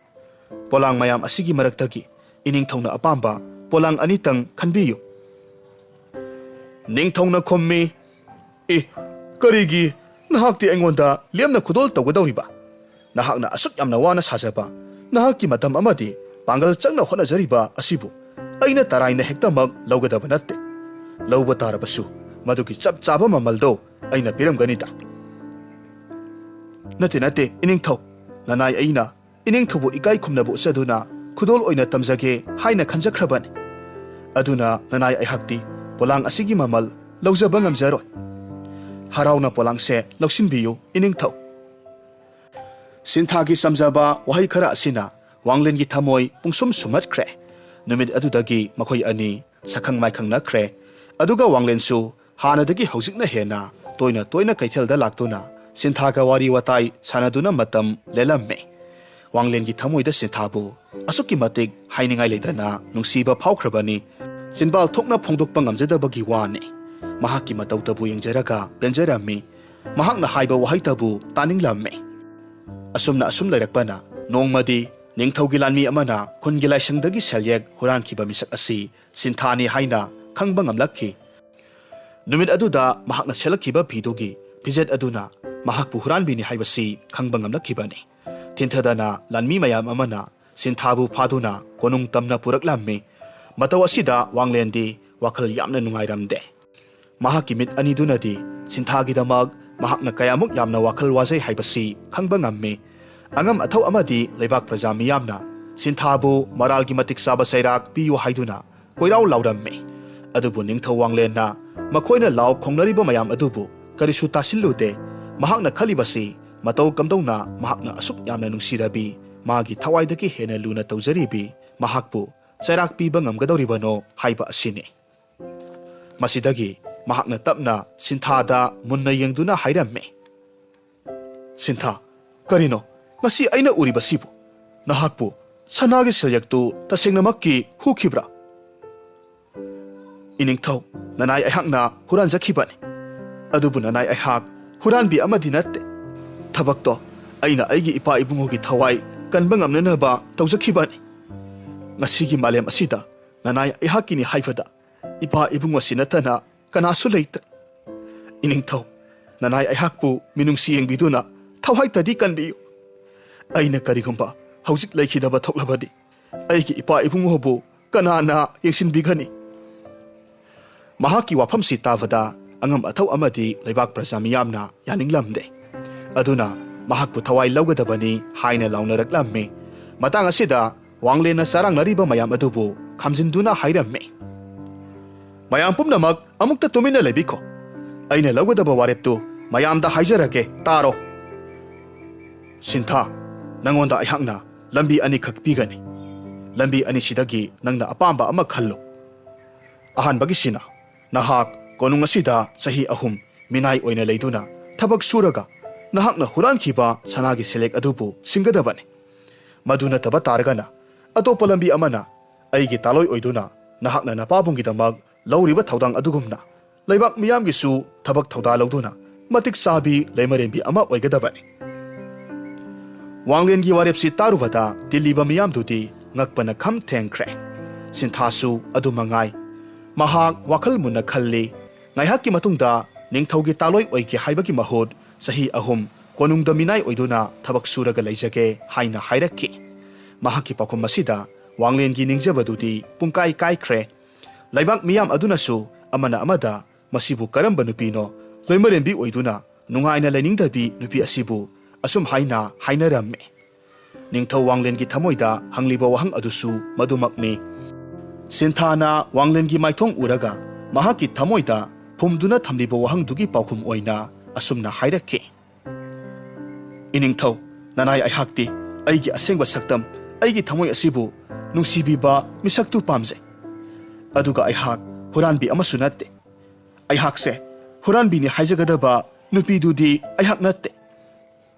ꯄꯣꯂꯥꯡ ꯃꯌꯥꯝ ꯑꯁꯤꯒꯤ ꯃꯔꯛꯇꯒꯤ ꯏꯅꯤꯡꯊꯧꯅ ꯑꯄꯥꯝꯕ ꯄꯣꯂꯥꯡ ꯑꯅꯤꯇꯪ ꯈꯟꯕꯤꯌꯨ꯫" ꯅꯤꯡꯊꯧꯅ ꯈꯨꯝꯃꯤ, "ꯑꯦ, ꯀꯔꯤꯒꯤ ꯅꯍꯥꯛꯇꯤ ꯑꯩꯉꯣꯟꯗ ꯂꯦꯝꯅ ꯈꯨꯗꯣꯜ ꯇꯧꯒꯗꯧꯔꯤꯕ? ꯅꯍꯥꯛꯅ ꯑꯁꯨꯛ ꯌꯥꯝꯅ ꯋꯥꯅ ꯁꯥꯖꯕ, ꯅꯍꯥꯛꯀꯤ ꯃꯇꯝ ꯑꯃꯗꯤ ꯄꯥꯡꯒꯜ ꯆꯪꯅ ꯍꯣꯠꯅꯖꯔꯤꯕ ꯑꯁꯤꯕꯨ ꯑꯩꯅ ꯇꯔꯥꯏꯅ ꯍꯦꯛꯇꯃꯛ ꯂꯧꯒꯗꯕ ꯅꯠꯇꯦ꯫ ꯂꯧꯕ ꯇꯥꯔꯕꯁꯨ ꯃꯗꯨꯒꯤ ꯆꯞ ꯆꯥꯕ ꯃꯃꯜꯗꯣ ꯑꯩꯅ ꯄꯤꯔꯝꯒꯅꯤꯗ꯫" "ꯅꯠꯇꯦ, ꯅꯠꯇꯦ, ꯏꯅꯤꯡꯊꯧ, ꯅꯅꯥꯏ ꯑꯩꯅ ꯏꯅꯤꯡꯊꯧꯕꯨ ꯏꯀꯥꯏ ꯈꯨꯝꯅꯕ ꯎꯠꯆꯗꯨꯅ ꯈꯨꯗꯣꯜ ꯑꯣꯏꯅ ꯇꯝꯖꯒꯦ ꯍꯥꯏꯅ ꯈꯟꯖꯈ꯭ꯔꯕꯅꯤ꯫ ꯑꯗꯨꯅ ꯅꯅꯥꯏ ꯑꯩꯍꯥꯛꯇꯤ ꯄꯣꯂꯥꯡ ꯑꯁꯤꯒꯤ ꯃꯃꯜ ꯂꯧꯖꯕ ꯉꯝꯖꯔꯣꯏ꯫ ꯍꯔꯥꯎꯅ ꯄꯣꯂꯥꯡꯁꯦ ꯂꯧꯁꯤꯟꯕꯤꯌꯨ, ꯏꯅꯤꯡꯊꯧ꯫ ꯁꯤꯟꯊꯥꯒꯤ ꯆꯝꯖꯕ ꯋꯥꯍꯩ ꯈꯔ ꯑꯁꯤꯅ ꯋꯥꯡꯂꯦꯟꯒꯤ ꯊꯃꯣꯏ ꯄꯨꯡꯁꯨꯝ ꯁꯨꯝꯍꯠꯈ꯭ꯔꯦ꯫ ꯅꯨꯃꯤꯠ ꯑꯗꯨꯗꯒꯤ ꯃꯈꯣꯏ ꯑꯅꯤ ꯁꯛꯈꯪ ꯃꯥꯏꯈꯪꯅꯈ꯭ꯔꯦ꯫ ꯑꯗꯨꯒ ꯋꯥꯡꯂꯦꯟꯁꯨ ꯍꯥꯟꯅꯗꯒꯤ ꯍꯧꯖꯤꯛꯅ ꯍꯦꯟꯅ ꯇꯣꯏꯅ ꯇꯣꯏꯅ ꯀꯩꯊꯦꯜꯗ ꯂꯥꯛꯇꯨꯅ ꯁꯤꯟꯊꯥꯒ ꯋꯥꯔꯤ ꯋꯥꯇꯥꯏ ꯁꯥꯟꯅꯗꯨꯅ ꯃꯇꯝ ꯂꯦꯜꯂꯝꯃꯦ꯫ ꯋꯥꯡꯂꯦꯟꯒꯤ ꯊꯃꯣꯏꯗ ꯁꯤꯟꯊꯥꯕꯨ ꯑꯁꯨꯛꯀꯤ ꯃꯇꯤꯛ ꯍꯥꯏꯅꯤꯡꯉꯥꯏ ꯂꯩꯇꯅ ꯅꯨꯡꯁꯤꯕ ꯐꯥꯎꯈ꯭ꯔꯕꯅꯤ꯫ ꯆꯤꯟꯕꯥꯜ ꯊꯣꯛꯅ ꯐꯣꯡꯗꯣꯛꯄ ꯉꯝꯖꯗꯕꯒꯤ ꯋꯥꯅꯤ꯫ ꯃꯍꯥꯛꯀꯤ ꯃꯇꯧꯇꯕꯨ ꯌꯦꯡꯖꯔꯒ ꯄꯦꯟꯖꯔꯝꯃꯤ꯫ ꯃꯍꯥꯛꯅ ꯍꯥꯏꯕ ꯋꯥꯍꯩꯇꯕꯨ ꯇꯥꯅꯤꯡꯂꯝꯃꯤ꯫ ꯑꯁꯨꯝꯅ ꯑꯁꯨꯝ ꯂꯩꯔꯛꯄꯅ ꯅꯣꯡꯃꯗꯤ ꯅꯤꯡꯊꯧꯒꯤ ꯂꯥꯟꯃꯤ ꯑꯃꯅ ꯈꯨꯟꯒꯤ ꯂꯥꯏꯁꯪꯗꯒꯤ ꯁꯦꯜꯌꯦꯛ ꯍꯨꯔꯥꯟꯈꯤꯕ ꯃꯤꯁꯛ ꯑꯁꯤ ꯁꯤꯟꯊꯥꯅꯤ ꯍꯥꯏꯅ ꯈꯪꯕ ꯉꯝꯂꯛꯈꯤ꯫ ꯅꯨꯃꯤꯠ ꯑꯗꯨꯗ ꯃꯍꯥꯛꯅ ꯁꯦꯠꯂꯛꯈꯤꯕ ꯐꯤꯗꯨꯒꯤ ꯐꯤꯖꯦꯠ ꯑꯗꯨꯅ ꯃꯍꯥꯛꯄꯨ ꯍꯨꯔꯥꯟꯕꯤꯅꯤ ꯍꯥꯏꯕꯁꯤ ꯈꯪꯕ ꯉꯝꯂꯛꯈꯤꯕꯅꯤ꯫ ꯊꯤꯟꯊꯗꯅ ꯂꯥꯟꯃꯤ ꯃꯌꯥꯝ ꯑꯃꯅ ꯁꯤꯟꯊꯥꯕꯨ ꯐꯥꯗꯨꯅ ꯀꯣꯅꯨꯡ ꯇꯝꯅ ꯄꯨꯔꯛꯂꯝꯃꯤ꯫ ꯃꯇꯧ ꯑꯁꯤꯗ ꯋꯥꯡꯂꯦꯟꯗꯤ ꯋꯥꯈꯜ ꯌꯥꯝꯅ ꯅꯨꯡꯉꯥꯏꯔꯝꯗꯦ꯫ ꯃꯍꯥꯛꯀꯤ ꯃꯤꯠ ꯑꯅꯤꯗꯨꯅꯗꯤ ꯁꯤꯟꯊꯥꯒꯤꯗꯃꯛ ꯃꯍꯥꯛꯅ ꯀꯌꯥꯃꯨꯛ ꯌꯥꯝꯅ ꯋꯥꯈꯜ ꯋꯥꯖꯩ ꯍꯥꯏꯕꯁꯤ ꯈꯪꯕ ꯉꯝꯃꯤ꯫ ꯑꯉꯝ ꯑꯊꯧ ꯑꯃꯗꯤ ꯂꯩꯕꯥꯛ ꯄ꯭ꯔꯖꯥ ꯃꯤꯌꯥꯝꯅ ꯁꯤꯟꯊꯥꯕꯨ ꯃꯔꯥꯜꯒꯤ ꯃꯇꯤꯛ ꯆꯥꯕ ꯆꯩꯔꯥꯛ ꯄꯤꯌꯨ ꯍꯥꯏꯗꯨꯅ ꯀꯣꯏꯔꯥꯎ ꯂꯥꯎꯔꯝꯃꯤ꯫ ꯑꯗꯨꯕꯨ ꯅꯤꯡꯊꯧ ꯋꯥꯡꯂꯦꯟꯅ ꯃꯈꯣꯏꯅ ꯂꯥꯎ ꯈꯣꯡꯅꯔꯤꯕ ꯃꯌꯥꯝ ꯑꯗꯨꯕꯨ ꯀꯔꯤꯁꯨ ꯇꯥꯁꯤꯜꯂꯨꯗꯦ꯫ ꯃꯍꯥꯛꯅ ꯈꯜꯂꯤꯕꯁꯤ ꯃꯇꯧ ꯀꯝꯗꯧꯅ ꯃꯍꯥꯛꯅ ꯑꯁꯨꯛ ꯌꯥꯝꯅ ꯅꯨꯡꯁꯤꯔꯕꯤ, ꯃꯥꯒꯤ ꯊꯋꯥꯏꯗꯒꯤ ꯍꯦꯟꯅ ꯂꯨꯅ ꯇꯧꯖꯔꯤꯕꯤ ꯃꯍꯥꯛꯄꯨ ꯆꯩꯔꯥꯛ ꯄꯤꯕ ꯉꯝꯒꯗꯧꯔꯤꯕꯅꯣ ꯍꯥꯏꯕ ꯑꯁꯤꯅꯤ꯫ ꯃꯁꯤꯗꯒꯤ ꯃꯍꯥꯛꯅ ꯇꯞꯅ ꯁꯤꯟꯊꯥꯗ ꯃꯨꯟꯅ ꯌꯦꯡꯗꯨꯅ ꯍꯥꯏꯔꯝꯃꯤ, "ꯁꯤꯟꯊꯥ, ꯀꯔꯤꯅꯣ ꯉꯁꯤ ꯑꯩꯅ ꯎꯔꯤꯕꯁꯤꯕꯨ? ꯅꯍꯥꯛꯄꯨ ꯁꯅꯥꯒꯤ ꯁꯦꯜꯌꯦꯛꯇꯨ ꯇꯁꯦꯡꯅꯃꯛꯀꯤ ꯍꯨꯈꯤꯕ꯭ꯔꯥ?" "ꯏꯅꯤꯡꯊꯧ, ꯅꯅꯥꯏ ꯑꯩꯍꯥꯛꯅ ꯍꯨꯔꯥꯟꯖꯈꯤꯕꯅꯤ꯫ ꯑꯗꯨꯕꯨ ꯅꯅꯥꯏ ꯑꯩꯍꯥꯛ ꯍꯨꯔꯥꯟꯕꯤ ꯑꯃꯗꯤ ꯅꯠꯇꯦ꯫ ꯊꯕꯛꯇꯣ ꯑꯩꯅ ꯑꯩꯒꯤ ꯏꯄꯥ ꯏꯕꯨꯡꯉꯣꯒꯤ ꯊꯋꯥꯏ ꯀꯟꯕ ꯉꯝꯅꯅꯕ ꯇꯧꯖꯈꯤꯕꯅꯤ꯫ ꯉꯁꯤꯒꯤ ꯃꯥꯂꯦꯝ ꯑꯁꯤꯗ ꯅꯅꯥꯏ ꯑꯩꯍꯥꯛꯀꯤꯅꯤ ꯍꯥꯏꯕꯗ ꯏꯄꯥ ꯏꯕꯨꯡꯉꯣꯁꯤ ꯅꯠꯇꯅ ꯀꯅꯥꯁꯨ ꯂꯩꯇ꯭ꯔꯦ꯫ ꯏꯅꯤꯡꯊꯧ, ꯅꯅꯥꯏ ꯑꯩꯍꯥꯛꯄꯨ ꯃꯤꯅꯨꯡꯁꯤ ꯌꯦꯡꯕꯤꯗꯨꯅ ꯊꯋꯥꯏꯇꯗꯤ ꯀꯟꯕꯤꯌꯨ꯫ ꯑꯩꯅ ꯀꯔꯤꯒꯨꯝꯕ ꯍꯧꯖꯤꯛ ꯂꯩꯈꯤꯗꯕ ꯊꯣꯛꯂꯕꯗꯤ ꯑꯩꯒꯤ ꯏꯄꯥ ꯏꯕꯨꯡꯉꯣꯕꯨ ꯀꯅꯥꯅ ꯌꯦꯡꯁꯤꯟꯕꯤꯒꯅꯤ?" ꯃꯍꯥꯛꯀꯤ ꯋꯥꯐꯝꯁꯤ ꯇꯥꯕꯗ ꯑꯉꯝ ꯑꯊꯧ ꯑꯃꯗꯤ ꯂꯩꯕꯥꯛ ꯄ꯭ꯔꯖꯥ ꯃꯤꯌꯥꯝꯅ ꯌꯥꯅꯤꯡꯂꯝꯗꯦ꯫ ꯑꯗꯨꯅ ꯃꯍꯥꯛꯄꯨ ꯊꯋꯥꯏ ꯂꯧꯒꯗꯕꯅꯤ ꯍꯥꯏꯅ ꯂꯥꯎꯅꯔꯛꯂꯝꯃꯤ꯫ ꯃꯇꯥꯡ ꯑꯁꯤꯗ ꯋꯥꯡꯂꯦꯟꯅ ꯆꯔꯥꯡꯅꯔꯤꯕ ꯃꯌꯥꯝ ꯑꯗꯨꯕꯨ ꯈꯥꯝꯖꯤꯟꯗꯨꯅ ꯍꯥꯏꯔꯝꯃꯤ, ꯃꯌꯥꯝ ꯄꯨꯝꯅꯃꯛ ꯑꯃꯨꯛꯇ ꯇꯨꯃꯤꯟꯅ ꯂꯩꯕꯤꯈꯣ꯫ ꯑꯩꯅ ꯂꯧꯒꯗꯕ ꯋꯥꯔꯦꯞꯇꯨ ꯃꯌꯥꯝꯗ ꯍꯥꯏꯖꯔꯒꯦ, ꯇꯥꯔꯣ꯫ ꯁꯤꯟꯊꯥ, ꯅꯉꯣꯟꯗ ꯑꯩꯍꯥꯛꯅ ꯂꯝꯕꯤ ꯑꯅꯤꯈꯛ ꯄꯤꯒꯅꯤ꯫ ꯂꯝꯕꯤ ꯑꯅꯤꯁꯤꯗꯒꯤ ꯅꯪꯅ ꯑꯄꯥꯝꯕ ꯑꯃ ꯈꯜꯂꯨ꯫ ꯑꯍꯥꯟꯕꯒꯤꯁꯤꯅ, ꯅꯍꯥꯛ ꯀꯣꯅꯨꯡ ꯑꯁꯤꯗ ꯆꯍꯤ ꯑꯍꯨꯝ ꯃꯤꯅꯥꯏ ꯑꯣꯏꯅ ꯂꯩꯗꯨꯅ ꯊꯕꯛ ꯁꯨꯔꯒ ꯅꯍꯥꯛꯅ ꯍꯨꯔꯥꯟꯈꯤꯕ ꯁꯅꯥꯒꯤ ꯁꯦꯂꯦꯛ ꯑꯗꯨꯕꯨ ꯁꯤꯡꯒꯗꯕꯅꯤ꯫ ꯃꯗꯨ ꯅꯠꯇꯕ ꯇꯥꯔꯒꯅ, ꯑꯇꯣꯞꯄ ꯂꯝꯕꯤ ꯑꯃꯅ ꯑꯩꯒꯤ ꯇꯥꯂꯣꯏ ꯑꯣꯏꯗꯨꯅ ꯅꯍꯥꯛꯅ ꯅꯄꯥꯕꯨꯡꯒꯤꯗꯃꯛ ꯂꯧꯔꯤꯕ ꯊꯧꯗꯥꯡ ꯑꯗꯨꯒꯨꯝꯅ ꯂꯩꯕꯥꯛ ꯃꯤꯌꯥꯝꯒꯤꯁꯨ ꯊꯕꯛ ꯊꯧꯗꯥ ꯂꯧꯗꯨꯅ ꯃꯇꯤꯛ ꯆꯥꯕꯤ ꯂꯩꯃꯔꯦꯟꯕꯤ ꯑꯃ ꯑꯣꯏꯒꯗꯕꯅꯤ꯫ ꯋꯥꯡꯂꯦꯟꯒꯤ ꯋꯥꯔꯦꯞꯁꯤ ꯇꯥꯔꯨꯕꯗ ꯇꯤꯜꯂꯤꯕ ꯃꯤꯌꯥꯝꯗꯨꯗꯤ ꯉꯛꯄꯅ ꯈꯝ ꯊꯦꯡꯈ꯭ꯔꯦ꯫ ꯁꯤꯟꯊꯥꯁꯨ ꯑꯗꯨ ꯃꯉꯥꯏ꯫ ꯃꯍꯥꯛ ꯋꯥꯈꯜ ꯃꯨꯟꯅ ꯈꯜꯂꯤ꯫ ꯉꯥꯏꯍꯥꯛꯀꯤ ꯃꯇꯨꯡꯗ ꯅꯤꯡꯊꯧꯒꯤ ꯇꯥꯂꯣꯏ ꯑꯣꯏꯒꯦ ꯍꯥꯏꯕꯒꯤ ꯃꯍꯨꯠ ꯆꯍꯤ ꯑꯍꯨꯝ ꯀꯣꯅꯨꯡꯗ ꯃꯤꯅꯥꯏ ꯑꯣꯏꯗꯨꯅ ꯊꯕꯛ ꯁꯨꯔꯒ ꯂꯩꯖꯒꯦ ꯍꯥꯏꯅ ꯍꯥꯏꯔꯛꯈꯤ꯫ ꯃꯍꯥꯛꯀꯤ ꯄꯥꯎꯈꯨꯝ ꯑꯁꯤꯗ ꯋꯥꯡꯂꯦꯟꯒꯤ ꯅꯤꯡꯖꯕꯗꯨꯗꯤ ꯄꯨꯡꯀꯥꯏ ꯀꯥꯏꯈ꯭ꯔꯦ꯫ ꯂꯩꯕꯥꯛ ꯃꯤꯌꯥꯝ ꯑꯗꯨꯅꯁꯨ ꯑꯃꯅ ꯑꯃꯗ "ꯃꯁꯤꯕꯨ ꯀꯔꯝꯕ ꯅꯨꯄꯤꯅꯣ? ꯂꯩꯃꯔꯦꯟꯕꯤ ꯑꯣꯏꯗꯨꯅ ꯅꯨꯡꯉꯥꯏꯅ ꯂꯩꯅꯤꯡꯗꯕꯤ ꯅꯨꯄꯤ ꯑꯁꯤꯕꯨ" ꯑꯁꯨꯝ ꯍꯥꯏꯅ ꯍꯥꯏꯅꯔꯝꯃꯤ꯫ ꯅꯤꯡꯊꯧ ꯋꯥꯡꯂꯦꯟꯒꯤ ꯊꯃꯣꯏꯗ ꯍꯪꯂꯤꯕ ꯋꯥꯍꯪ ꯑꯗꯨꯁꯨ ꯃꯗꯨꯃꯛꯅꯤ꯫ ꯁꯤꯟꯊꯥꯅ ꯋꯥꯡꯂꯦꯟꯒꯤ ꯃꯥꯏꯊꯣꯡ ꯎꯔꯒ ꯃꯍꯥꯛꯀꯤ ꯊꯃꯣꯏꯗ ꯐꯨꯝꯗꯨꯅ ꯊꯝꯂꯤꯕ ꯋꯥꯍꯪꯗꯨꯒꯤ ꯄꯥꯎꯈꯨꯝ ꯑꯣꯏꯅ ꯑꯁꯨꯝꯅ ꯍꯥꯏꯔꯛꯈꯤ, "ꯏꯅꯤꯡꯊꯧ, ꯅꯅꯥꯏ ꯑꯩꯍꯥꯛꯇꯤ ꯑꯩꯒꯤ ꯑꯁꯦꯡꯕ ꯁꯛꯇꯝ, ꯑꯩꯒꯤ ꯊꯃꯣꯏ ꯑꯁꯤꯕꯨ ꯅꯨꯡꯁꯤꯕꯤꯕ ꯃꯤꯁꯛꯇꯨ ꯄꯥꯝꯖꯩ꯫ ꯑꯗꯨꯒ ꯑꯩꯍꯥꯛ ꯍꯨꯔꯥꯟꯕꯤ ꯑꯃꯁꯨ ꯅꯠꯇꯦ꯫ ꯑꯩꯍꯥꯛꯁꯦ ꯍꯨꯔꯥꯟꯕꯤꯅꯤ ꯍꯥꯏꯖꯒꯗꯕ ꯅꯨꯄꯤꯗꯨꯗꯤ ꯑꯩꯍꯥꯛ ꯅꯠꯇꯦ꯫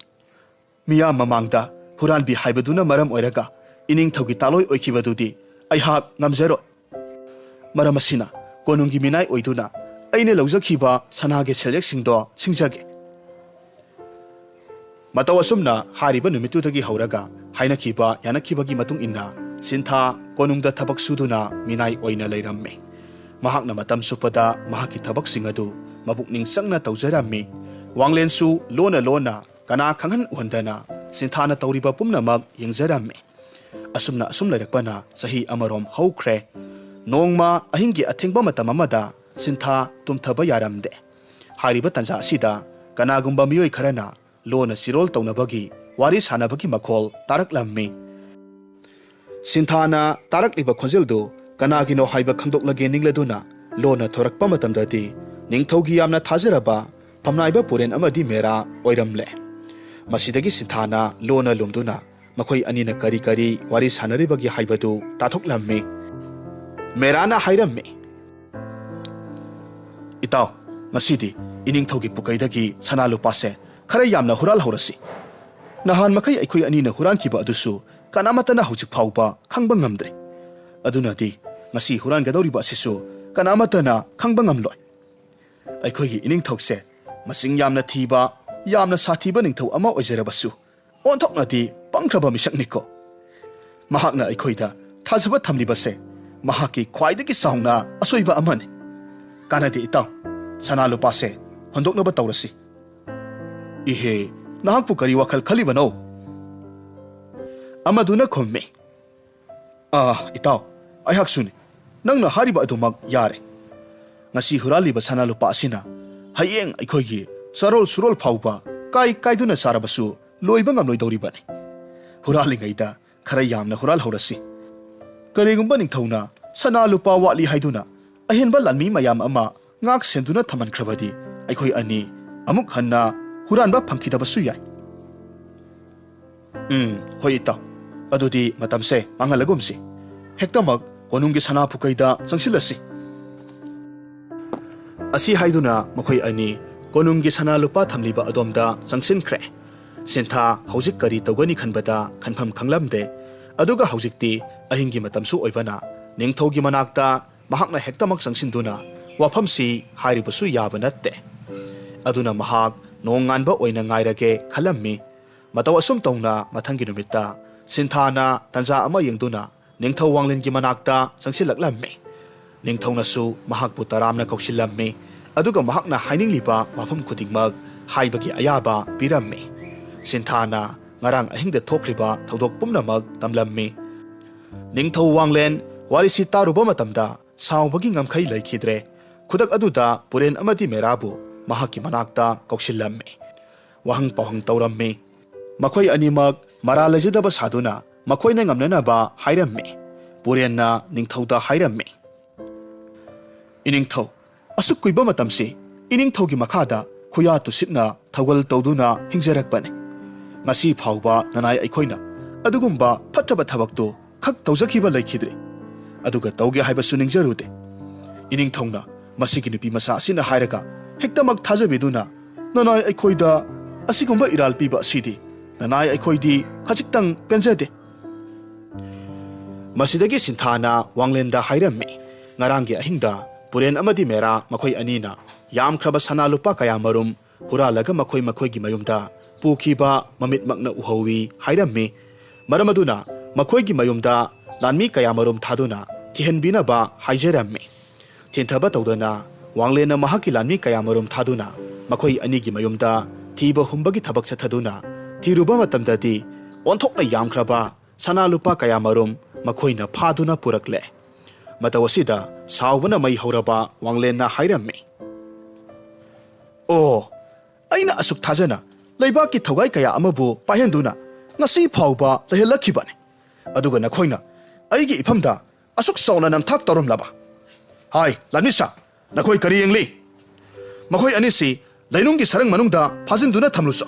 ꯃꯤꯌꯥꯝ ꯃꯃꯥꯡꯗ ꯍꯨꯔꯥꯟꯕꯤ ꯍꯥꯏꯕꯗꯨꯅ ꯃꯔꯝ ꯑꯣꯏꯔꯒ ꯏꯅꯤꯡꯊꯧꯒꯤ ꯇꯥꯂꯣꯏ ꯑꯣꯏꯈꯤꯕꯗꯨꯗꯤ ꯑꯩꯍꯥꯛ ꯉꯝꯖꯔꯣꯏ꯫ ꯃꯔꯝ ꯑꯁꯤꯅ ꯀꯣꯅꯨꯡꯒꯤ ꯃꯤꯅꯥꯏ ꯑꯣꯏꯗꯨꯅ ꯑꯩꯅ ꯂꯧꯖꯈꯤꯕ ꯁꯅꯥꯒꯤ ꯁꯦꯜꯌꯦꯛꯁꯤꯡꯗꯣ ꯁꯤꯡꯖꯒꯦ꯫" ꯃꯇꯧ ꯑꯁꯨꯝꯅ ꯍꯥꯏꯔꯤꯕ ꯅꯨꯃꯤꯠꯇꯨꯗꯒꯤ ꯍꯧꯔꯒ ꯍꯥꯏꯅꯈꯤꯕ ꯌꯥꯅꯈꯤꯕꯒꯤ ꯃꯇꯨꯡ ꯏꯟꯅ ꯁꯤꯟꯊꯥ ꯀꯣꯅꯨꯡꯗ ꯊꯕꯛ ꯁꯨꯗꯨꯅ ꯃꯤꯅꯥꯏ ꯑꯣꯏꯅ ꯂꯩꯔꯝꯃꯤ꯫ ꯃꯍꯥꯛꯅ ꯃꯇꯝ ꯆꯨꯞꯄꯗ ꯃꯍꯥꯛꯀꯤ ꯊꯕꯛꯁꯤꯡ ꯑꯗꯨ ꯃꯄꯨꯛꯅꯤꯡ ꯆꯪꯅ ꯇꯧꯖꯔꯝꯃꯤ꯫ ꯋꯥꯡꯂꯦꯟꯁꯨ ꯂꯣꯟꯅ ꯂꯣꯟꯅ ꯀꯅꯥ ꯈꯪꯍꯟ ꯎꯍꯟꯗꯅ ꯁꯤꯟꯊꯥꯅ ꯇꯧꯔꯤꯕ ꯄꯨꯝꯅꯃꯛ ꯌꯦꯡꯖꯔꯝꯃꯤ꯫ ꯑꯁꯨꯝꯅ ꯑꯁꯨꯝ ꯂꯩꯔꯛꯄꯅ ꯆꯍꯤ ꯑꯃꯔꯣꯝ ꯍꯧꯈ꯭ꯔꯦ꯫ ꯅꯣꯡꯃ ꯑꯍꯤꯡꯒꯤ ꯑꯊꯦꯡꯕ ꯃꯇꯝ ꯑꯃꯗ ꯁꯤꯟꯊꯥ ꯇꯨꯝꯊꯕ ꯌꯥꯔꯝꯗꯦ꯫ ꯍꯥꯏꯔꯤꯕ ꯇꯥꯟꯖꯥ ꯑꯁꯤꯗ ꯀꯅꯥꯒꯨꯝꯕ ꯃꯤꯑꯣꯏ ꯈꯔꯅ ꯂꯣꯟꯅ ꯆꯤꯔꯣꯜ ꯇꯧꯅꯕꯒꯤ ꯋꯥꯔꯤ ꯁꯥꯟꯅꯕꯒꯤ ꯃꯈꯣꯜ ꯇꯥꯔꯛꯂꯝꯃꯤ꯫ ꯁꯤꯟꯊꯥꯅ ꯇꯥꯔꯛꯂꯤꯕ ꯈꯣꯟꯖꯦꯜꯗꯨ ꯀꯅꯥꯒꯤꯅꯣ ꯍꯥꯏꯕ ꯈꯪꯗꯣꯛꯂꯒꯦ ꯅꯤꯡꯂꯗꯨꯅ ꯂꯣꯟꯅ ꯊꯣꯔꯛꯄ ꯃꯇꯝꯗꯗꯤ ꯅꯤꯡꯊꯧꯒꯤ ꯌꯥꯝꯅ ꯊꯥꯖꯔꯕ ꯐꯝꯅꯥꯏꯕ ꯄꯨꯔꯦꯟ ꯑꯃꯗꯤ ꯃꯦꯔꯥ ꯑꯣꯏꯔꯝꯂꯦ꯫ ꯃꯁꯤꯗꯒꯤ ꯁꯤꯟꯊꯥꯅ ꯂꯣꯟꯅ ꯂꯨꯝꯗꯨꯅ ꯃꯈꯣꯏ ꯑꯅꯤꯅ ꯀꯔꯤ ꯀꯔꯤ ꯋꯥꯔꯤ ꯁꯥꯟꯅꯔꯤꯕꯒꯦ ꯍꯥꯏꯕꯗꯨ ꯇꯥꯊꯣꯛꯂꯝꯃꯤ꯫ ꯃꯦꯔꯥꯅ ꯍꯥꯏꯔꯝꯃꯤ, "ꯏꯇꯥꯎ, ꯉꯁꯤꯗꯤ ꯏꯅꯤꯡꯊꯧꯒꯤ ꯄꯨꯀꯩꯗꯒꯤ ꯁꯅꯥ ꯂꯨꯄꯥꯁꯦ ꯈꯔ ꯌꯥꯝꯅ ꯍꯨꯔꯥꯜꯍꯧꯔꯁꯤ꯫ ꯅꯍꯥꯟ ꯃꯈꯩ ꯑꯩꯈꯣꯏ ꯑꯅꯤꯅ ꯍꯨꯔꯥꯟꯈꯤꯕ ꯑꯗꯨꯁꯨ ꯀꯅꯥꯃꯠꯇꯅ ꯍꯧꯖꯤꯛ ꯐꯥꯎꯕ ꯈꯪꯕ ꯉꯝꯗ꯭ꯔꯦ꯫ ꯑꯗꯨꯅꯗꯤ ꯉꯁꯤ ꯍꯨꯔꯥꯟꯒꯗꯧꯔꯤꯕ ꯑꯁꯤꯁꯨ ꯀꯅꯥꯃꯠꯇꯅ ꯈꯪꯕ ꯉꯝꯂꯣꯏ꯫ ꯑꯩꯈꯣꯏꯒꯤ ꯏꯅꯤꯡꯊꯧꯁꯦ ꯃꯁꯤꯡ ꯌꯥꯝꯅ ꯊꯤꯕ, ꯌꯥꯝꯅ ꯁꯥꯊꯤꯕ ꯅꯤꯡꯊꯧ ꯑꯃ ꯑꯣꯏꯖꯔꯕꯁꯨ, ꯑꯣꯟꯊꯣꯛꯅꯗꯤ ꯄꯪꯈ꯭ꯔꯕ ꯃꯤꯁꯛꯅꯤꯀꯣ꯫ ꯃꯍꯥꯛꯅ ꯑꯩꯈꯣꯏꯗ ꯊꯥꯖꯕ ꯊꯝꯂꯤꯕꯁꯦ ꯃꯍꯥꯛꯀꯤ ꯈ꯭ꯋꯥꯏꯗꯒꯤ ꯆꯥꯎꯅ ꯑꯁꯣꯏꯕ ꯑꯃꯅꯤ꯫ ꯀꯥꯟꯅꯗꯦ ꯏꯇꯥꯎ, ꯁꯅꯥ ꯂꯨꯄꯥꯁꯦ ꯍꯨꯟꯗꯣꯛꯅꯕ ꯇꯧꯔꯁꯤ꯫" "ꯏꯍꯦ, ꯅꯍꯥꯛꯄꯨ ꯀꯔꯤ ꯋꯥꯈꯜ ꯈꯜꯂꯤꯕꯅꯣ?" ꯑꯃꯗꯨꯅ ꯈꯨꯝꯃꯤ, "ꯑꯥ, ꯏꯇꯥꯎ, ꯑꯩꯍꯥꯛꯁꯨꯅꯤ꯫ ꯅꯪꯅ ꯍꯥꯏꯔꯤꯕ ꯑꯗꯨꯃꯛ ꯌꯥꯔꯦ꯫ ꯉꯁꯤ ꯍꯨꯔꯥꯜꯂꯤꯕ ꯁꯅꯥ ꯂꯨꯄꯥ ꯑꯁꯤꯅ ꯍꯌꯦꯡ ꯑꯩꯈꯣꯏꯒꯤ ꯆꯥꯔꯣꯜ ꯁꯨꯔꯣꯜ ꯐꯥꯎꯕ ꯀꯥꯏ ꯀꯥꯏꯗꯨꯅ ꯆꯥꯔꯕꯁꯨ ꯂꯣꯏꯕ ꯉꯝꯂꯣꯏꯗꯧꯔꯤꯕꯅꯤ꯫ ꯍꯨꯔꯥꯜꯂꯤꯉꯩꯗ ꯈꯔ ꯌꯥꯝꯅ ꯍꯨꯔꯥꯜꯍꯧꯔꯁꯤ꯫ ꯀꯔꯤꯒꯨꯝꯕ ꯅꯤꯡꯊꯧꯅ ꯁꯅꯥ ꯂꯨꯄꯥ ꯋꯥꯠꯂꯤ ꯍꯥꯏꯗꯨꯅ ꯑꯍꯦꯟꯕ ꯂꯥꯟꯃꯤ ꯃꯌꯥꯝ ꯑꯃ ꯉꯥꯛ ꯁꯦꯟꯗꯨꯅ ꯊꯝꯍꯟꯈ꯭ꯔꯕꯗꯤ ꯑꯩꯈꯣꯏ ꯑꯅꯤ ꯑꯃꯨꯛ ꯍꯟꯅ ꯍꯨꯔꯥꯟꯕ ꯐꯪꯈꯤꯗꯕꯁꯨ ꯌꯥꯏ꯫" "ꯎꯝ, ꯍꯣꯏ ꯏꯇꯥꯎ꯫ ꯑꯗꯨꯗꯤ ꯃꯇꯝꯁꯦ ꯃꯥꯡꯍꯜꯂꯒꯨꯝꯁꯤ꯫ ꯍꯦꯛꯇꯃꯛ ꯀꯣꯅꯨꯡꯒꯤ ꯁꯅꯥ ꯄꯨꯀꯩꯗ ꯆꯪꯁꯤꯜꯂꯁꯤ꯫" ꯑꯁꯤ ꯍꯥꯏꯗꯨꯅ ꯃꯈꯣꯏ ꯑꯅꯤ ꯀꯣꯅꯨꯡꯒꯤ ꯁꯅꯥ ꯂꯨꯄꯥ ꯊꯝꯂꯤꯕ ꯑꯗꯣꯝꯗ ꯆꯪꯁꯤꯟꯈ꯭ꯔꯦ꯫ ꯁꯤꯟꯊꯥ ꯍꯧꯖꯤꯛ ꯀꯔꯤ ꯇꯧꯒꯅꯤ ꯈꯟꯕꯗ ꯈꯟꯐꯝ ꯈꯪꯂꯝꯗꯦ꯫ ꯑꯗꯨꯒ ꯍꯧꯖꯤꯛꯇꯤ ꯑꯍꯤꯡꯒꯤ ꯃꯇꯝꯁꯨ ꯑꯣꯏꯕꯅ ꯅꯤꯡꯊꯧꯒꯤ ꯃꯅꯥꯛꯇ ꯃꯍꯥꯛꯅ ꯍꯦꯛꯇꯃꯛ ꯆꯪꯁꯤꯟꯗꯨꯅ ꯋꯥꯐꯝꯁꯤ ꯍꯥꯏꯔꯨꯕꯁꯨ ꯌꯥꯕ ꯅꯠꯇꯦ꯫ ꯑꯗꯨꯅ ꯃꯍꯥꯛ ꯅꯣꯡꯉꯥꯟꯕ ꯑꯣꯏꯅ ꯉꯥꯏꯔꯒꯦ ꯈꯜꯂꯝꯃꯤ꯫ ꯃꯇꯧ ꯑꯁꯨꯝ ꯇꯧꯅ ꯃꯊꯪꯒꯤ ꯅꯨꯃꯤꯠꯇ ꯁꯤꯟꯊꯥꯅ ꯇꯟꯖꯥ ꯑꯃ ꯌꯦꯡꯗꯨꯅ ꯅꯤꯡꯊꯧ ꯋꯥꯡꯂꯦꯟꯒꯤ ꯃꯅꯥꯛꯇ ꯆꯪꯁꯤꯜꯂꯛꯂꯝꯃꯤ꯫ ꯅꯤꯡꯊꯧꯅꯁꯨ ꯃꯍꯥꯛꯄꯨ ꯇꯔꯥꯝꯅ ꯀꯧꯁꯤꯜꯂꯝꯃꯤ, ꯑꯗꯨꯒ ꯃꯍꯥꯛꯅ ꯍꯥꯏꯅꯤꯡꯂꯤꯕ ꯋꯥꯐꯝ ꯈꯨꯗꯤꯡꯃꯛ ꯍꯥꯏꯕꯒꯤ ꯑꯌꯥꯕ ꯄꯤꯔꯝꯃꯤ꯫ ꯁꯤꯟꯊꯥꯅ ꯉꯔꯥꯡ ꯑꯍꯤꯡꯗ ꯊꯣꯛꯈ꯭ꯔꯤꯕ ꯊꯧꯗꯣꯛ ꯄꯨꯝꯅꯃꯛ ꯇꯝꯂꯝꯃꯤ꯫ ꯅꯤꯡꯊꯧ ꯋꯥꯡꯂꯦꯟ ꯋꯥꯔꯤꯁꯤ ꯇꯥꯔꯨꯕ ꯃꯇꯝꯗ ꯁꯥꯎꯕꯒꯤ ꯉꯝꯈꯩ ꯂꯩꯈꯤꯗ꯭ꯔꯦ꯫ ꯈꯨꯗꯛ ꯑꯗꯨꯗ ꯄꯨꯔꯦꯟ ꯑꯃꯗꯤ ꯃꯦꯔꯥꯕꯨ ꯃꯍꯥꯛꯀꯤ ꯃꯅꯥꯛꯇ ꯀꯧꯁꯤꯜꯂꯝꯃꯤ꯫ ꯋꯥꯍꯪ ꯄꯥꯎꯍꯪ ꯇꯧꯔꯝꯃꯤ꯫ ꯃꯈꯣꯏ ꯑꯅꯤꯃꯛ ꯃꯔꯥꯜ ꯂꯩꯖꯗꯕ ꯁꯥꯗꯨꯅ ꯃꯈꯣꯏꯅ ꯉꯝꯅꯅꯕ ꯍꯥꯏꯔꯝꯃꯤ꯫ ꯄꯨꯔꯦꯟꯅ ꯅꯤꯡꯊꯧꯗ ꯍꯥꯏꯔꯝꯃꯤ, ꯏꯅꯤꯡꯊꯧ, ꯑꯁꯨꯛ ꯀꯨꯏꯕ ꯃꯇꯝꯁꯤ ꯏꯅꯤꯡꯊꯧꯒꯤ ꯃꯈꯥꯗ ꯈꯨꯌꯥ ꯇꯨꯁꯤꯠꯅ ꯊꯧꯒꯜ ꯇꯧꯗꯨꯅ ꯍꯤꯡꯖꯔꯛꯄꯅꯤ꯫ ꯉꯁꯤ ꯐꯥꯎꯕ ꯅꯅꯥꯏ ꯑꯩꯈꯣꯏꯅ ꯑꯗꯨꯒꯨꯝꯕ ꯐꯠꯇꯕ ꯊꯕꯛꯇꯨ ꯈꯛ ꯇꯧꯖꯈꯤꯕ ꯂꯩꯈꯤꯗ꯭ꯔꯦ꯫ ꯑꯗꯨꯒ ꯇꯧꯒꯦ ꯍꯥꯏꯕꯁꯨ ꯅꯤꯡꯖꯔꯨꯗꯦ꯫ ꯏꯅꯤꯡꯊꯧꯅ ꯃꯁꯤꯒꯤ ꯅꯨꯄꯤ ꯃꯆꯥ ꯑꯁꯤꯅ ꯍꯥꯏꯔꯒ ꯍꯦꯛꯇꯃꯛ ꯊꯥꯖꯕꯤꯗꯨꯅ ꯅꯅꯥꯏ ꯑꯩꯈꯣꯏꯗ ꯑꯁꯤꯒꯨꯝꯕ ꯏꯔꯥꯜ ꯄꯤꯕ ꯑꯁꯤꯗꯤ ꯅꯅꯥꯏ ꯑꯩꯈꯣꯏꯗꯤ ꯈꯖꯤꯛꯇꯪ ꯄꯦꯟꯖꯗꯦ꯫ ꯃꯁꯤꯗꯒꯤ ꯁꯤꯟꯊꯥꯅ ꯋꯥꯡꯂꯦꯟꯗ ꯍꯥꯏꯔꯝꯃꯤ, ꯉꯔꯥꯡꯒꯤ ꯑꯍꯤꯡꯗ ꯄꯨꯔꯦꯟ ꯑꯃꯗꯤ ꯃꯦꯔꯥ ꯃꯈꯣꯏ ꯑꯅꯤꯅ ꯌꯥꯝꯈ꯭ꯔꯕ ꯁꯅꯥ ꯂꯨꯄꯥ ꯀꯌꯥ ꯃꯔꯨꯝ ꯍꯨꯔꯥꯜꯂꯒ ꯃꯈꯣꯏ ꯃꯈꯣꯏꯒꯤ ꯃꯌꯨꯝꯗ ꯄꯨꯈꯤꯕ ꯃꯃꯤꯠꯃꯛꯅ ꯎꯍꯧꯏ ꯍꯥꯏꯔꯝꯃꯤ꯫ ꯃꯔꯝ ꯑꯗꯨꯅ ꯃꯈꯣꯏꯒꯤ ꯃꯌꯨꯝꯗ ꯂꯥꯟꯃꯤ ꯀꯌꯥ ꯃꯔꯨꯝ ꯊꯥꯗꯨꯅ ꯊꯤꯍꯟꯕꯤꯅꯕ ꯍꯥꯏꯖꯔꯝꯃꯤ꯫ ꯊꯤꯟꯊꯕ ꯇꯧꯗꯅ ꯋꯥꯡꯂꯦꯟꯅ ꯃꯍꯥꯛꯀꯤ ꯂꯥꯟꯃꯤ ꯀꯌꯥ ꯃꯔꯨꯝ ꯊꯥꯗꯨꯅ ꯃꯈꯣꯏ ꯑꯅꯤꯒꯤ ꯃꯌꯨꯝꯗ ꯊꯤꯕ ꯍꯨꯝꯕꯒꯤ ꯊꯕꯛ ꯆꯠꯊꯗꯨꯅ ꯊꯤꯔꯨꯕ ꯃꯇꯝꯗꯗꯤ ꯑꯣꯟꯊꯣꯛꯅ ꯌꯥꯝꯈ꯭ꯔꯕ ꯁꯅꯥ ꯂꯨꯄꯥ ꯀꯌꯥ ꯃꯔꯨꯝ ꯃꯈꯣꯏꯅ ꯐꯥꯗꯨꯅ ꯄꯨꯔꯛꯂꯦ꯫ ꯃꯇꯧ ꯑꯁꯤꯗ ꯁꯥꯎꯕꯅ ꯃꯩ ꯍꯧꯔꯕ ꯋꯥꯡꯂꯦꯟꯅ ꯍꯥꯏꯔꯝꯃꯤ, "ꯑꯣ, ꯑꯩꯅ ꯑꯁꯨꯛ ꯊꯥꯖꯅ ꯂꯩꯕꯥꯛꯀꯤ ꯊꯧꯒꯥꯏ ꯀꯌꯥ ꯑꯃꯕꯨ ꯄꯥꯏꯍꯟꯗꯨꯅ ꯉꯁꯤ ꯐꯥꯎꯕ ꯂꯩꯍꯜꯂꯛꯈꯤꯕꯅꯤ꯫ ꯑꯗꯨꯒ ꯅꯈꯣꯏꯅ ꯑꯩꯒꯤ ꯏꯐꯝꯗ ꯑꯁꯨꯛ ꯆꯥꯎꯅ ꯅꯝꯊꯥꯛ ꯇꯧꯔꯝꯂꯕ? ꯍꯥꯏ, ꯂꯥꯟꯃꯤꯁꯥ, ꯅꯈꯣꯏ ꯀꯔꯤ ꯌꯦꯡꯂꯤ? ꯃꯈꯣꯏ ꯑꯅꯤꯁꯤ ꯂꯩꯅꯨꯡꯒꯤ ꯁꯔꯪ ꯃꯅꯨꯡꯗ ꯐꯥꯖꯤꯟꯗꯨꯅ ꯊꯝꯂꯨꯆꯣ꯫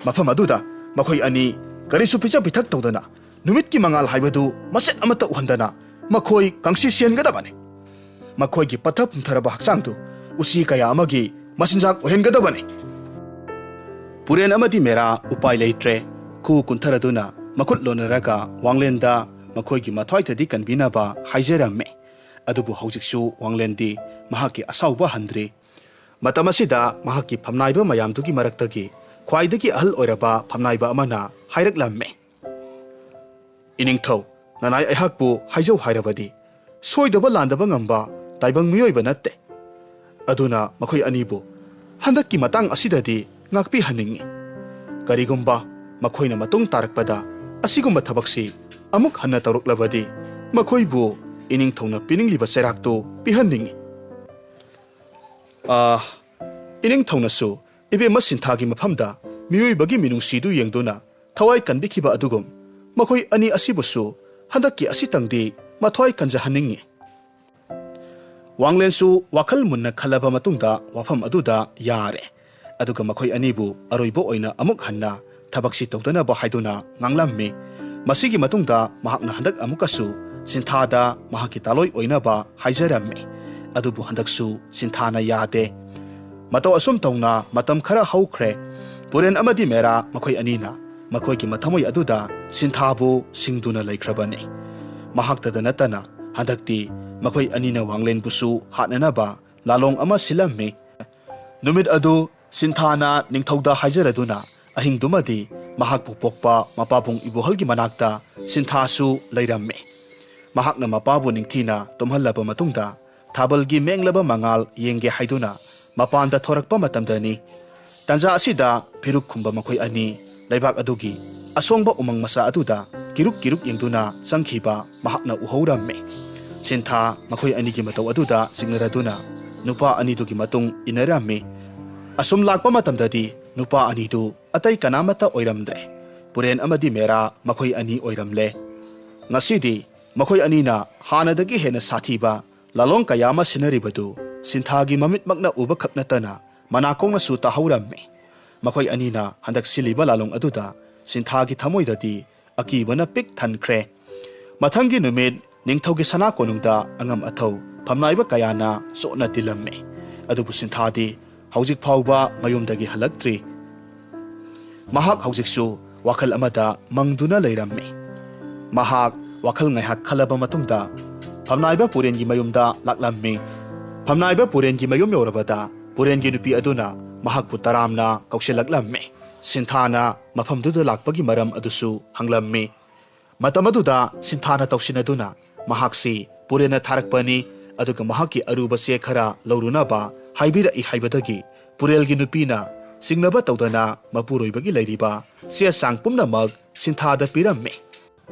ꯃꯐꯝ ꯑꯗꯨꯗ ꯃꯈꯣꯏ ꯑꯅꯤ ꯀꯔꯤꯁꯨ ꯄꯤꯖ ꯄꯤꯊꯛ ꯇꯧꯗꯅ ꯅꯨꯃꯤꯠꯀꯤ ꯃꯉꯥꯜ ꯍꯥꯏꯕꯗꯨ ꯃꯆꯦꯠ ꯑꯃꯠꯇ ꯎꯍꯟꯗꯅ ꯃꯈꯣꯏ ꯀꯪꯁꯤ ꯁꯤꯍꯟꯒꯗꯕꯅꯤ꯫ ꯃꯈꯣꯏꯒꯤ ꯄꯠꯊ ꯄꯨꯝꯊꯔꯕ ꯍꯛꯆꯥꯡꯗꯨ ꯎꯆꯤ ꯀꯌꯥ ꯑꯃꯒꯤ ꯃꯆꯤꯟꯖꯥꯛ ꯑꯣꯏꯍꯟꯒꯗꯕꯅꯤ꯫" ꯄꯨꯔꯦꯟ ꯑꯃꯗꯤ ꯃꯦꯔꯥ ꯎꯄꯥꯏ ꯂꯩꯇ꯭ꯔꯦ꯫ ꯈꯨ ꯀꯨꯟꯊꯔꯗꯨꯅ ꯃꯈꯨꯠ ꯂꯣꯟꯅꯔꯒ ꯋꯥꯡꯂꯦꯟꯗ ꯃꯈꯣꯏꯒꯤ ꯃꯊ꯭ꯋꯥꯏꯇꯗꯤ ꯀꯟꯕꯤꯅꯕ ꯍꯥꯏꯖꯔꯝꯃꯤ꯫ ꯑꯗꯨꯕꯨ ꯍꯧꯖꯤꯛꯁꯨ ꯋꯥꯡꯂꯦꯟꯗꯤ ꯃꯍꯥꯛꯀꯤ ꯑꯁꯥꯎꯕ ꯍꯟꯗ꯭ꯔꯤ꯫ ꯃꯇꯝ ꯑꯁꯤꯗ ꯃꯍꯥꯛꯀꯤ ꯐꯝꯅꯥꯏꯕ ꯃꯌꯥꯝꯗꯨꯒꯤ ꯃꯔꯛꯇꯒꯤ ꯈ꯭ꯋꯥꯏꯗꯒꯤ ꯑꯍꯜ ꯑꯣꯏꯔꯕ ꯐꯝꯅꯥꯏꯕ ꯑꯃꯅ ꯍꯥꯏꯔꯛꯂꯝꯃꯤ, "ꯏꯅꯤꯡꯊꯧ, ꯅꯅꯥꯏ ꯑꯩꯍꯥꯛꯄꯨ ꯍꯥꯏꯖꯧ ꯍꯥꯏꯔꯕꯗꯤ ꯁꯣꯏꯗꯕ ꯂꯥꯟꯗꯕ ꯉꯝꯕ ꯇꯥꯏꯕꯪ ꯃꯤꯑꯣꯏꯕ ꯅꯠꯇꯦ꯫ ꯑꯗꯨꯅ ꯃꯈꯣꯏ ꯑꯅꯤꯕꯨ ꯍꯟꯗꯛꯀꯤ ꯃꯇꯥꯡ ꯑꯁꯤꯗꯗꯤ ꯉꯥꯛꯄꯤꯍꯟꯅꯤꯡꯏ꯫ ꯀꯔꯤꯒꯨꯝꯕ ꯃꯈꯣꯏꯅ ꯃꯇꯨꯡ ꯇꯥꯔꯛꯄꯗ ꯑꯁꯤꯒꯨꯝꯕ ꯊꯕꯛꯁꯤ ꯑꯃꯨꯛ ꯍꯟꯅ ꯇꯧꯔꯛꯂꯕꯗꯤ ꯃꯈꯣꯏꯕꯨ ꯏꯅꯤꯡꯊꯧꯅ ꯄꯤꯅꯤꯡꯂꯤꯕ ꯆꯩꯔꯥꯛꯇꯨ ꯄꯤꯍꯟꯅꯤꯡꯏ꯫" ꯑꯥ, ꯏꯅꯤꯡꯊꯧꯅꯁꯨ ꯏꯕꯦꯝꯃ ꯁꯤꯟꯊꯥꯒꯤ ꯃꯐꯝꯗ ꯃꯤꯑꯣꯏꯕꯒꯤ ꯃꯤꯅꯨꯡꯁꯤꯗꯨ ꯌꯦꯡꯗꯨꯅ ꯊꯋꯥꯏ ꯀꯟꯕꯤꯈꯤꯕ ꯑꯗꯨꯒꯨꯝ ꯃꯈꯣꯏ ꯑꯅꯤ ꯑꯁꯤꯕꯨꯁꯨ ꯍꯟꯗꯛꯀꯤ ꯑꯁꯤꯇꯪꯗꯤ ꯃꯊ꯭ꯋꯥꯏ ꯀꯟꯖꯍꯟꯅꯤꯡꯏ꯫ ꯋꯥꯡꯂꯦꯟꯁꯨ ꯋꯥꯈꯜ ꯃꯨꯟꯅ ꯈꯜꯂꯕ ꯃꯇꯨꯡꯗ ꯋꯥꯐꯝ ꯑꯗꯨꯗ ꯌꯥꯔꯦ꯫ ꯑꯗꯨꯒ ꯃꯈꯣꯏ ꯑꯅꯤꯕꯨ ꯑꯔꯣꯏꯕ ꯑꯣꯏꯅ ꯑꯃꯨꯛ ꯍꯟꯅ ꯊꯕꯛꯁꯤ ꯇꯧꯗꯅꯕ ꯍꯥꯏꯗꯨꯅ ꯉꯥꯡꯂꯝꯃꯤ꯫ ꯃꯁꯤꯒꯤ ꯃꯇꯨꯡꯗ ꯃꯍꯥꯛꯅ ꯍꯟꯗꯛ ꯑꯃꯨꯛꯀꯁꯨ ꯁꯤꯟꯊꯥꯗ ꯃꯍꯥꯛꯀꯤ ꯇꯥꯂꯣꯏ ꯑꯣꯏꯅꯕ ꯍꯥꯏꯖꯔꯝꯃꯤ꯫ ꯑꯗꯨꯕꯨ ꯍꯟꯗꯛꯁꯨ ꯁꯤꯟꯊꯥꯅ ꯌꯥꯗꯦ꯫ ꯃꯇꯧ ꯑꯁꯨꯝ ꯇꯧꯅ ꯃꯇꯝ ꯈꯔ ꯍꯧꯈ꯭ꯔꯦ꯫ ꯄꯨꯔꯦꯟ ꯑꯃꯗꯤ ꯃꯦꯔꯥ ꯃꯈꯣꯏ ꯑꯅꯤꯅ ꯃꯈꯣꯏꯒꯤ ꯃꯊꯃꯣꯏ ꯑꯗꯨꯗ ꯁꯤꯟꯊꯥꯕꯨ ꯁꯤꯡꯗꯨꯅ ꯂꯩꯈ꯭ꯔꯕꯅꯤ꯫ ꯃꯍꯥꯛꯇꯗ ꯅꯠꯇꯅ ꯍꯟꯗꯛꯇꯤ ꯃꯈꯣꯏ ꯑꯅꯤꯅ ꯋꯥꯡꯂꯦꯟꯕꯨꯁꯨ ꯍꯥꯠꯅꯅꯕ ꯂꯥꯂꯣꯡ ꯑꯃ ꯁꯤꯜꯂꯝꯃꯤ꯫ ꯅꯨꯃꯤꯠ ꯑꯗꯨ ꯁꯤꯟꯊꯥꯅ ꯅꯤꯡꯊꯧꯗ ꯍꯥꯏꯖꯔꯗꯨꯅ ꯑꯍꯤꯡꯗꯨꯃꯗꯤ ꯃꯍꯥꯛꯄꯨ ꯄꯣꯛꯄ ꯃꯄꯥꯕꯨꯡ ꯏꯕꯣꯍꯜꯒꯤ ꯃꯅꯥꯛꯇ ꯁꯤꯟꯊꯥꯁꯨ ꯂꯩꯔꯝꯃꯤ꯫ ꯃꯍꯥꯛꯅ ꯃꯄꯥꯕꯨ ꯅꯤꯡꯊꯤꯅ ꯇꯨꯝꯍꯜꯂꯕ ꯃꯇꯨꯡꯗ ꯊꯥꯕꯜꯒꯤ ꯃꯦꯡꯂꯕ ꯃꯉꯥꯜ ꯌꯦꯡꯒꯦ ꯍꯥꯏꯗꯨꯅ ꯃꯄꯥꯟꯗ ꯊꯣꯔꯛꯄ ꯃꯇꯝꯗꯅꯤ꯫ ꯇꯟꯖꯥ ꯑꯁꯤꯗ ꯐꯤꯔꯨꯛ ꯈꯨꯝꯕ ꯃꯈꯣꯏ ꯑꯅꯤ ꯂꯩꯕꯥꯛ ꯑꯗꯨꯒꯤ ꯑꯁꯣꯡꯕ ꯎꯃꯪ ꯃꯆꯥ ꯑꯗꯨꯗ ꯀꯤꯔꯨꯛ ꯀꯤꯔꯨꯛ ꯌꯦꯡꯗꯨꯅ ꯆꯪꯈꯤꯕ ꯃꯍꯥꯛꯅ ꯎꯍꯧꯔꯝꯃꯤ꯫ ꯁꯤꯟꯊꯥ ꯃꯈꯣꯏ ꯑꯅꯤꯒꯤ ꯃꯇꯧ ꯑꯗꯨꯗ ꯆꯤꯡꯅꯔꯗꯨꯅ ꯅꯨꯄꯥ ꯑꯅꯤꯗꯨꯒꯤ ꯃꯇꯨꯡ ꯏꯟꯅꯔꯝꯃꯤ꯫ ꯑꯁꯨꯝ ꯂꯥꯛꯄ ꯃꯇꯝꯗꯗꯤ ꯅꯨꯄꯥ ꯑꯅꯤꯗꯨ ꯑꯇꯩ ꯀꯅꯥꯃꯠꯇ ꯑꯣꯏꯔꯝꯗ꯭ꯔꯦ꯫ ꯄꯨꯔꯦꯟ ꯑꯃꯗꯤ ꯃꯦꯔꯥ ꯃꯈꯣꯏ ꯑꯅꯤ ꯑꯣꯏꯔꯝꯂꯦ꯫ ꯉꯁꯤꯗꯤ ꯃꯈꯣꯏ ꯑꯅꯤꯅ ꯍꯥꯟꯅꯗꯒꯤ ꯍꯦꯟꯅ ꯁꯥꯊꯤꯕ ꯂꯥꯂꯣꯡ ꯀꯌꯥ ꯑꯃ ꯁꯤꯟꯅꯔꯤꯕꯗꯨ ꯁꯤꯟꯊꯥꯒꯤ ꯃꯃꯤꯠꯃꯛꯅ ꯎꯕꯈꯛ ꯅꯠꯇꯅ ꯃꯅꯥꯀꯣꯡꯅꯁꯨ ꯇꯥꯍꯧꯔꯝꯃꯤ꯫ ꯃꯈꯣꯏ ꯑꯅꯤꯅ ꯍꯟꯗꯛ ꯁꯤꯜꯂꯤꯕ ꯂꯥꯂꯣꯡ ꯑꯗꯨꯗ ꯁꯤꯟꯊꯥꯒꯤ ꯊꯃꯣꯏꯗꯗꯤ ꯑꯀꯤꯕꯅ ꯄꯤꯛ ꯊꯟꯈ꯭ꯔꯦ꯫ ꯃꯊꯪꯒꯤ ꯅꯨꯃꯤꯠ ꯅꯤꯡꯊꯧꯒꯤ ꯁꯅꯥ ꯀꯣꯅꯨꯡꯗ ꯑꯉꯝ ꯑꯊꯧ ꯐꯝꯅꯥꯏꯕ ꯀꯌꯥꯅ ꯆꯣꯠꯅ ꯇꯤꯜꯂꯝꯃꯤ꯫ ꯑꯗꯨꯕꯨ ꯁꯤꯟꯊꯥꯗꯤ ꯍꯧꯖꯤꯛ ꯐꯥꯎꯕ ꯃꯌꯨꯝꯗꯒꯤ ꯍꯜꯂꯛꯇ꯭ꯔꯤ꯫ ꯃꯍꯥꯛ ꯍꯧꯖꯤꯛꯁꯨ ꯋꯥꯈꯜ ꯑꯃꯗ ꯃꯪꯗꯨꯅ ꯂꯩꯔꯝꯃꯤ꯫ ꯃꯍꯥꯛ ꯋꯥꯈꯜ ꯉꯥꯏꯍꯥꯛ ꯈꯜꯂꯕ ꯃꯇꯨꯡꯗ ꯐꯝꯅꯥꯏꯕ ꯄꯨꯔꯦꯟꯒꯤ ꯃꯌꯨꯝꯗ ꯂꯥꯛꯂꯝꯃꯤ꯫ ꯐꯝꯅꯥꯏꯕ ꯄꯨꯔꯦꯟꯒꯤ ꯃꯌꯨꯝ ꯌꯧꯔꯕꯗ ꯄꯨꯔꯦꯟꯒꯤ ꯅꯨꯄꯤ ꯑꯗꯨꯅ ꯃꯍꯥꯛꯄꯨ ꯇꯔꯥꯝꯅ ꯀꯧꯁꯤꯜꯂꯛꯂꯝꯃꯤ꯫ ꯁꯤꯟꯊꯥꯅ ꯃꯐꯝꯗꯨꯗ ꯂꯥꯛꯄꯒꯤ ꯃꯔꯝ ꯑꯗꯨꯁꯨ ꯍꯪꯂꯝꯃꯤ꯫ ꯃꯇꯝ ꯑꯗꯨꯗ ꯁꯤꯟꯊꯥꯅ ꯇꯧꯁꯤꯟꯅꯗꯨꯅ ꯃꯍꯥꯛꯁꯤ ꯄꯨꯔꯦꯟꯅ ꯊꯥꯔꯛꯄꯅꯤ, ꯑꯗꯨꯒ ꯃꯍꯥꯛꯀꯤ ꯑꯔꯨꯕ ꯆꯦ ꯈꯔ ꯂꯧꯔꯨꯅꯕ ꯍꯥꯏꯕꯤꯔꯛꯏ ꯍꯥꯏꯕꯗꯒꯤ ꯄꯨꯔꯦꯜꯒꯤ ꯅꯨꯄꯤꯅ ꯆꯤꯡꯅꯕ ꯇꯧꯗꯅ ꯃꯄꯨꯔꯣꯏꯕꯒꯤ ꯂꯩꯔꯤꯕ ꯆꯦ ꯆꯥꯡ ꯄꯨꯝꯅꯃꯛ ꯁꯤꯟꯊꯥꯗ ꯄꯤꯔꯝꯃꯤ꯫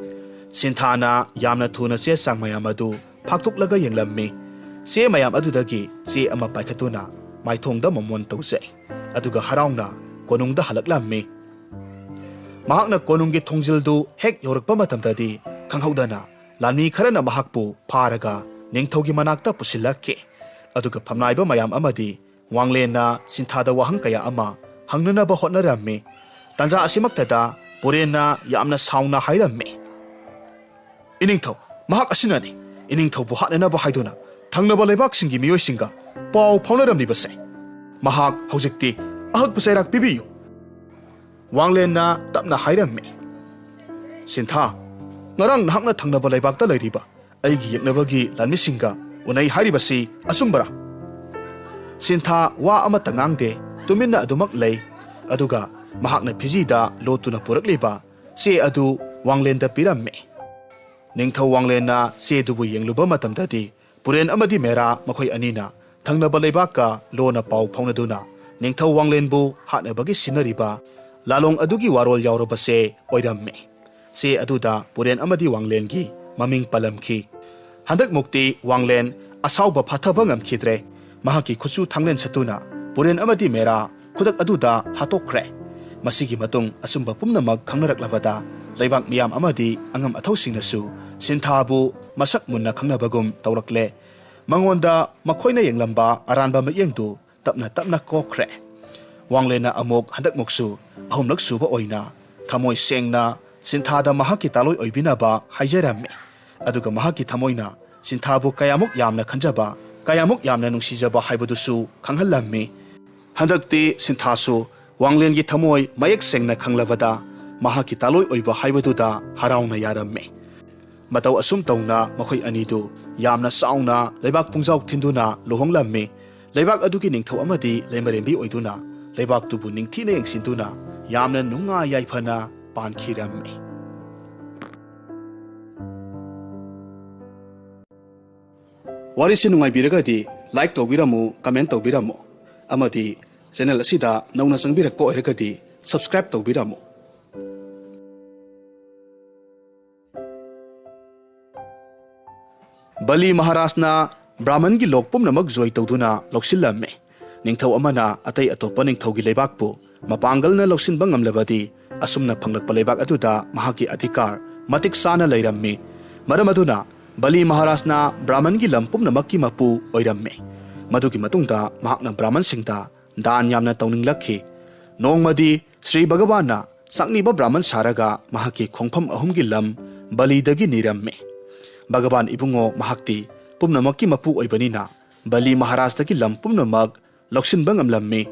ꯁꯤꯟꯊꯥꯅ ꯌꯥꯝꯅ ꯊꯨꯅ ꯆꯦ ꯆꯥꯡ ꯃꯌꯥꯝ ꯑꯗꯨ ꯐꯥꯛꯇꯣꯛꯂꯒ ꯌꯦꯡꯂꯝꯃꯤ꯫ ꯆꯦ ꯃꯌꯥꯝ ꯑꯗꯨꯗꯒꯤ ꯆꯦ ꯑꯃ ꯄꯥꯏꯈꯠꯇꯨꯅ ꯃꯥꯏꯊꯣꯡꯗ ꯃꯣꯃꯣꯟ ꯇꯧꯖꯩ, ꯑꯗꯨꯒ ꯍꯔꯥꯎꯅ ꯀꯣꯅꯨꯡꯗ ꯍꯜꯂꯛꯂꯝꯃꯤ꯫ ꯃꯍꯥꯛꯅ ꯀꯣꯅꯨꯡꯒꯤ ꯊꯣꯡꯖꯤꯜꯗꯨ ꯍꯦꯛ ꯌꯧꯔꯛꯄ ꯃꯇꯝꯗꯗꯤ ꯈꯪꯍꯧꯗꯅ ꯂꯥꯟꯃꯤ ꯈꯔꯅ ꯃꯍꯥꯛꯄꯨ ꯐꯥꯔꯒ ꯅꯤꯡꯊꯧꯒꯤ ꯃꯅꯥꯛꯇ ꯄꯨꯁꯤꯜꯂꯛꯈꯤ꯫ ꯑꯗꯨꯒ ꯐꯝꯅꯥꯏꯕ ꯃꯌꯥꯝ ꯑꯃꯗꯤ ꯋꯥꯡꯂꯦꯟꯅ ꯁꯤꯟꯊꯥꯗ ꯋꯥꯍꯪ ꯀꯌꯥ ꯑꯃ ꯍꯪꯅꯅꯕ ꯍꯣꯠꯅꯔꯝꯃꯤ꯫ ꯇꯥꯟꯖꯥ ꯑꯁꯤꯃꯛꯇꯗ ꯄꯨꯔꯦꯟꯅ ꯌꯥꯝꯅ ꯁꯥꯎꯅ ꯍꯥꯏꯔꯝꯃꯤ, "ꯏꯅꯤꯡꯊꯧ, ꯃꯍꯥꯛ ꯑꯁꯤꯅꯅꯤ ꯏꯅꯤꯡꯊꯧꯕꯨ ꯍꯥꯠꯅꯅꯕ ꯍꯥꯏꯗꯨꯅ ꯊꯪꯅꯕ ꯂꯩꯕꯥꯛꯁꯤꯡꯒꯤ ꯃꯤꯑꯣꯏꯁꯤꯡꯒ ꯄꯥꯎ ꯐꯥꯎꯅꯔꯝꯂꯤꯕꯁꯦ꯫ ꯃꯍꯥꯛ ꯍꯧꯖꯤꯛꯇꯤ ꯑꯍꯛꯄ ꯆꯩꯔꯥꯛ ꯄꯤꯕꯤꯌꯨ꯫" ꯋꯥꯡꯂꯦꯟꯅ ꯇꯞꯅ ꯍꯥꯏꯔꯝꯃꯤ, "ꯁꯤꯟꯊꯥ, ꯉꯔꯥꯡ ꯅꯍꯥꯛꯅ ꯊꯪꯅꯕ ꯂꯩꯕꯥꯛꯇ ꯂꯩꯔꯤꯕ ꯑꯩꯒꯤ ꯌꯦꯛꯅꯕꯒꯤ ꯂꯥꯟꯃꯤꯁꯤꯡꯒ ꯎꯅꯩ ꯍꯥꯏꯔꯤꯕꯁꯤ ꯑꯆꯨꯝꯕꯔꯥ?" ꯁꯤꯟꯊꯥ ꯋꯥ ꯑꯃꯠꯇ ꯉꯥꯡꯗꯦ, ꯇꯨꯃꯤꯟꯅ ꯑꯗꯨꯃꯛ ꯂꯩ꯫ ꯑꯗꯨꯒ ꯃꯍꯥꯛꯅ ꯐꯤꯖꯤꯗ ꯂꯣꯠꯇꯨꯅ ꯄꯨꯔꯛꯂꯤꯕ ꯆꯦ ꯑꯗꯨ ꯋꯥꯡꯂꯦꯟꯗ ꯄꯤꯔꯝꯃꯤ꯫ ꯅꯤꯡꯊꯧ ꯋꯥꯡꯂꯦꯟꯅ ꯆꯦꯗꯨꯕꯨ ꯌꯦꯡꯂꯨꯕ ꯃꯇꯝꯗꯗꯤ, ꯄꯨꯔꯦꯟ ꯑꯃꯗꯤ ꯃꯦꯔꯥ ꯃꯈꯣꯏ ꯑꯅꯤꯅ ꯊꯪꯅꯕ ꯂꯩꯕꯥꯛꯀ ꯂꯣꯟꯅ ꯄꯥꯎ ꯐꯥꯎꯅꯗꯨꯅ ꯅꯤꯡꯊꯧ ꯋꯥꯡꯂꯦꯟꯕꯨ ꯍꯥꯠꯅꯕꯒꯤ ꯁꯤꯟꯅꯔꯤꯕ ꯂꯥꯂꯣꯡ ꯑꯗꯨꯒꯤ ꯋꯥꯔꯣꯜ ꯌꯥꯎꯔꯕꯁꯦ ꯑꯣꯏꯔꯝꯃꯤ꯫ ꯆꯦ ꯑꯗꯨꯗ ꯄꯨꯔꯦꯟ ꯑꯃꯗꯤ ꯋꯥꯡꯂꯦꯟꯒꯤ ꯃꯃꯤꯡ ꯄꯜꯂꯝꯈꯤ꯫ ꯍꯟꯗꯛꯃꯨꯛꯇꯤ ꯋꯥꯡꯂꯦꯟ ꯑꯁꯥꯎꯕ ꯐꯥꯊꯕ ꯉꯝꯈꯤꯗ꯭ꯔꯦ꯫ ꯃꯍꯥꯛꯀꯤ ꯈꯨꯠꯁꯨ ꯊꯥꯡꯂꯦꯟ ꯁꯠꯇꯨꯅ ꯄꯨꯔꯦꯟ ꯑꯃꯗꯤ ꯃꯦꯔꯥ ꯈꯨꯗꯛ ꯑꯗꯨꯗ ꯍꯥꯠꯇꯣꯛꯈ꯭ꯔꯦ꯫ ꯃꯁꯤꯒꯤ ꯃꯇꯨꯡ ꯑꯆꯨꯝꯕ ꯄꯨꯝꯅꯃꯛ ꯈꯪꯅꯔꯛꯂꯕꯗ ꯂꯩꯕꯥꯛ ꯃꯤꯌꯥꯝ ꯑꯃꯗꯤ ꯑꯉꯝ ꯑꯊꯧꯁꯤꯡꯅꯁꯨ ꯁꯤꯟꯊꯥꯕꯨ ꯃꯁꯛ ꯃꯨꯟꯅ ꯈꯪꯅꯕꯒꯨꯝ ꯇꯧꯔꯛꯂꯦ꯫ ꯃꯉꯣꯟꯗ ꯃꯈꯣꯏꯅ ꯌꯦꯡꯂꯝꯕ ꯑꯔꯥꯟꯕ ꯃꯤꯠꯌꯦꯡꯗꯨ ꯇꯞꯅ ꯇꯞꯅ ꯀꯣꯛꯈ꯭ꯔꯦ꯫ ꯋꯥꯡꯂꯦꯟꯅ ꯑꯃꯨꯛ ꯍꯟꯗꯛꯃꯨꯛꯁꯨ ꯑꯍꯨꯝꯂꯛ ꯁꯨꯕ ꯑꯣꯏꯅ ꯊꯃꯣꯏ ꯁꯦꯡꯅ ꯁꯤꯟꯊꯥꯗ ꯃꯍꯥꯛꯀꯤ ꯇꯥꯂꯣꯏ ꯑꯣꯏꯕꯤꯅꯕ ꯍꯥꯏꯖꯔꯝꯃꯤ꯫ ꯑꯗꯨꯒ ꯃꯍꯥꯛꯀꯤ ꯊꯃꯣꯏꯅ ꯁꯤꯟꯊꯥꯕꯨ ꯀꯌꯥꯃꯨꯛ ꯌꯥꯝꯅ ꯈꯟꯖꯕ, ꯀꯌꯥꯃꯨꯛ ꯌꯥꯝꯅ ꯅꯨꯡꯁꯤꯖꯕ ꯍꯥꯏꯕꯗꯨꯁꯨ ꯈꯪꯍꯜꯂꯝꯃꯤ꯫ ꯍꯟꯗꯛꯇꯤ ꯁꯤꯟꯊꯥꯁꯨ ꯋꯥꯡꯂꯦꯟꯒꯤ ꯊꯃꯣꯏ ꯃꯌꯦꯛ ꯁꯦꯡꯅ ꯈꯪꯂꯕꯗ ꯃꯍꯥꯛꯀꯤ ꯇꯥꯂꯣꯏ ꯑꯣꯏꯕ ꯍꯥꯏꯕꯗꯨꯗ ꯍꯔꯥꯎꯅ ꯌꯥꯔꯝꯃꯤ꯫ ꯃꯇꯧ ꯑꯁꯨꯝ ꯇꯧꯅ ꯃꯈꯣꯏ ꯑꯅꯤꯗꯨ ꯌꯥꯝꯅ ꯆꯥꯎꯅ ꯂꯩꯕꯥꯛ ꯄꯨꯡꯖꯥꯎ ꯊꯤꯟꯗꯨꯅ ꯂꯨꯍꯣꯡꯂꯝꯃꯤ꯫ ꯂꯩꯕꯥꯛ ꯑꯗꯨꯒꯤ ꯅꯤꯡꯊꯧ ꯑꯃꯗꯤ ꯂꯩꯃꯔꯦꯝꯕꯤ ꯑꯣꯏꯗꯨꯅ ꯂꯩꯕꯥꯛꯇꯨꯕꯨ ꯅꯤꯡꯊꯤꯅ ꯌꯦꯡꯁꯤꯟꯗꯨꯅ ꯌꯥꯝꯅ ꯅꯨꯡꯉꯥꯏ ꯌꯥꯏꯐꯅ ꯄꯥꯟꯈꯤꯔꯝꯃꯤ꯫ ꯋꯥꯔꯤꯁꯤ ꯅꯨꯡꯉꯥꯏꯕꯤꯔꯒꯗꯤ like ꯇꯧꯕꯤꯔꯝꯃꯨ, comment ꯇꯧꯕꯤꯔꯝꯃꯨ, ꯑꯃꯗꯤ channel ꯑꯁꯤꯗ ꯅꯧꯅ ꯆꯪꯕꯤꯔꯛꯄ ꯑꯣꯏꯔꯒꯗꯤ subscribe ꯇꯧꯕꯤꯔꯝꯃꯨ꯫ ꯕꯂꯤ ꯃꯍꯥꯔꯥꯖꯅ ꯕ꯭ꯔꯥꯍꯃꯟꯒꯤ ꯂꯣꯛ ꯄꯨꯝꯅꯃꯛ ꯖꯣꯏ ꯇꯧꯗꯨꯅ ꯂꯧꯁꯤꯜꯂꯝꯃꯤ꯫ ꯅꯤꯡꯊꯧ ꯑꯃꯅ ꯑꯇꯩ ꯑꯇꯣꯞꯄ ꯅꯤꯡꯊꯧꯒꯤ ꯂꯩꯕꯥꯛꯄꯨ ꯃꯄꯥꯡꯒꯜꯅ ꯂꯧꯁꯤꯟꯕ ꯉꯝꯂꯕꯗꯤ, ꯑꯁꯨꯝꯅ ꯐꯪꯂꯛꯄ ꯂꯩꯕꯥꯛ ꯑꯗꯨꯗ ꯃꯍꯥꯛꯀꯤ ꯑꯙꯤꯀꯥꯔ ꯃꯇꯤꯛ ꯆꯥꯅ ꯂꯩꯔꯝꯃꯤ꯫ ꯃꯔꯝ ꯑꯗꯨꯅ ꯕꯂꯤ ꯃꯍꯥꯔꯥꯖꯅ ꯕ꯭ꯔꯥꯍꯃꯟꯒꯤ ꯂꯝ ꯄꯨꯝꯅꯃꯛꯀꯤ ꯃꯄꯨ ꯑꯣꯏꯔꯝꯃꯤ꯫ ꯃꯗꯨꯒꯤ ꯃꯇꯨꯡꯗ ꯃꯍꯥꯛꯅ ꯕ꯭ꯔꯥꯍꯃꯟꯁꯤꯡꯗ ꯗꯥꯟ ꯌꯥꯝꯅ ꯇꯧꯅꯤꯡꯂꯛꯈꯤ꯫ ꯅꯣꯡꯃꯗꯤ ꯁ꯭ꯔꯤ ꯚꯒꯋꯥꯟꯅ ꯁꯛꯅꯤꯕ ꯕ꯭ꯔꯥꯍꯃꯟ ꯁꯥꯔꯒ ꯃꯍꯥꯛꯀꯤ ꯈꯣꯡꯐꯝ ꯑꯍꯨꯝꯒꯤ ꯂꯝ ꯕꯂꯤꯗꯒꯤ ꯅꯤꯔꯝꯃꯤ꯫ ꯚꯒꯋꯥꯟ ꯏꯕꯨꯡꯉꯣ ꯃꯍꯥꯛꯇꯤ ꯄꯨꯝꯅꯃꯛꯀꯤ ꯃꯄꯨ ꯑꯣꯏꯕꯅꯤꯅ ꯕꯂꯤ ꯃꯍꯥꯔꯥꯖꯇꯒꯤ ꯂꯝ ꯄꯨꯝꯅꯃꯛ ꯂꯧꯁꯤꯟꯕ ꯉꯝꯂꯝꯃꯤ꯫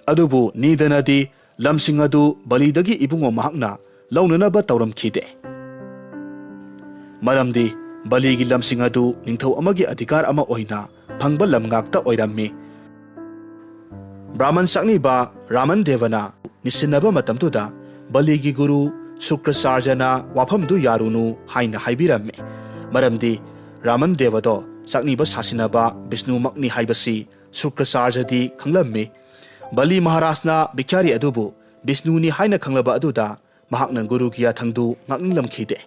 ꯑꯗꯨꯕꯨ ꯅꯤꯗꯅꯗꯤ ꯂꯝꯁꯤꯡ ꯑꯗꯨ ꯕꯂꯤꯗꯒꯤ ꯏꯕꯨꯡꯉꯣ ꯃꯍꯥꯛꯅ ꯂꯧꯅꯅꯕ ꯇꯧꯔꯝꯈꯤꯗꯦ꯫ ꯃꯔꯝꯗꯤ ꯕꯂꯤꯒꯤ ꯂꯝꯁꯤꯡ ꯑꯗꯨ ꯅꯤꯡꯊꯧ ꯑꯃꯒꯤ ꯑꯙꯤꯀꯥꯔ ꯑꯃ ꯑꯣꯏꯅ ꯐꯪꯕ ꯂꯝ ꯉꯥꯛꯇ ꯑꯣꯏꯔꯝꯃꯤ꯫ ꯕ꯭ꯔꯥꯍꯃꯟ ꯁꯛꯅꯤꯕ ꯔꯥꯃꯟ ꯗꯦꯕꯅ ꯅꯤꯁꯤꯟꯅꯕ ꯃꯇꯝꯗꯨꯗ ꯕꯂꯤꯒꯤ ꯒꯨꯔꯨ ꯁꯨꯀ꯭ꯔꯆꯥꯔꯖꯅ ꯋꯥꯐꯝꯗꯨ ꯌꯥꯔꯨꯅꯨ ꯍꯥꯏꯅ ꯍꯥꯏꯕꯤꯔꯝꯃꯤ꯫ ꯃꯔꯝꯗꯤ ꯔꯥꯃꯟ ꯗꯦꯕꯗꯣ ꯁꯛꯅꯤꯕ ꯁꯥꯁꯤꯟꯅꯕ ꯕꯤꯁꯅꯨꯃꯛꯅꯤ ꯍꯥꯏꯕꯁꯤ ꯁꯨꯀ꯭ꯔꯆꯥꯔꯖꯗꯤ ꯈꯪꯂꯝꯃꯤ꯫ ꯕꯂꯤ ꯃꯍꯥꯔꯥꯖꯅ ꯕꯤꯈ꯭ꯌꯥꯔꯤ ꯑꯗꯨꯕꯨ ꯕꯤꯁꯅꯨꯅꯤ ꯍꯥꯏꯅ ꯈꯪꯂꯕ ꯑꯗꯨꯗ ꯃꯍꯥꯛꯅ ꯒꯨꯔꯨꯒꯤ ꯌꯥꯊꯪꯗꯨ ꯉꯥꯛꯅꯤꯡꯂꯝꯈꯤꯗꯦ꯫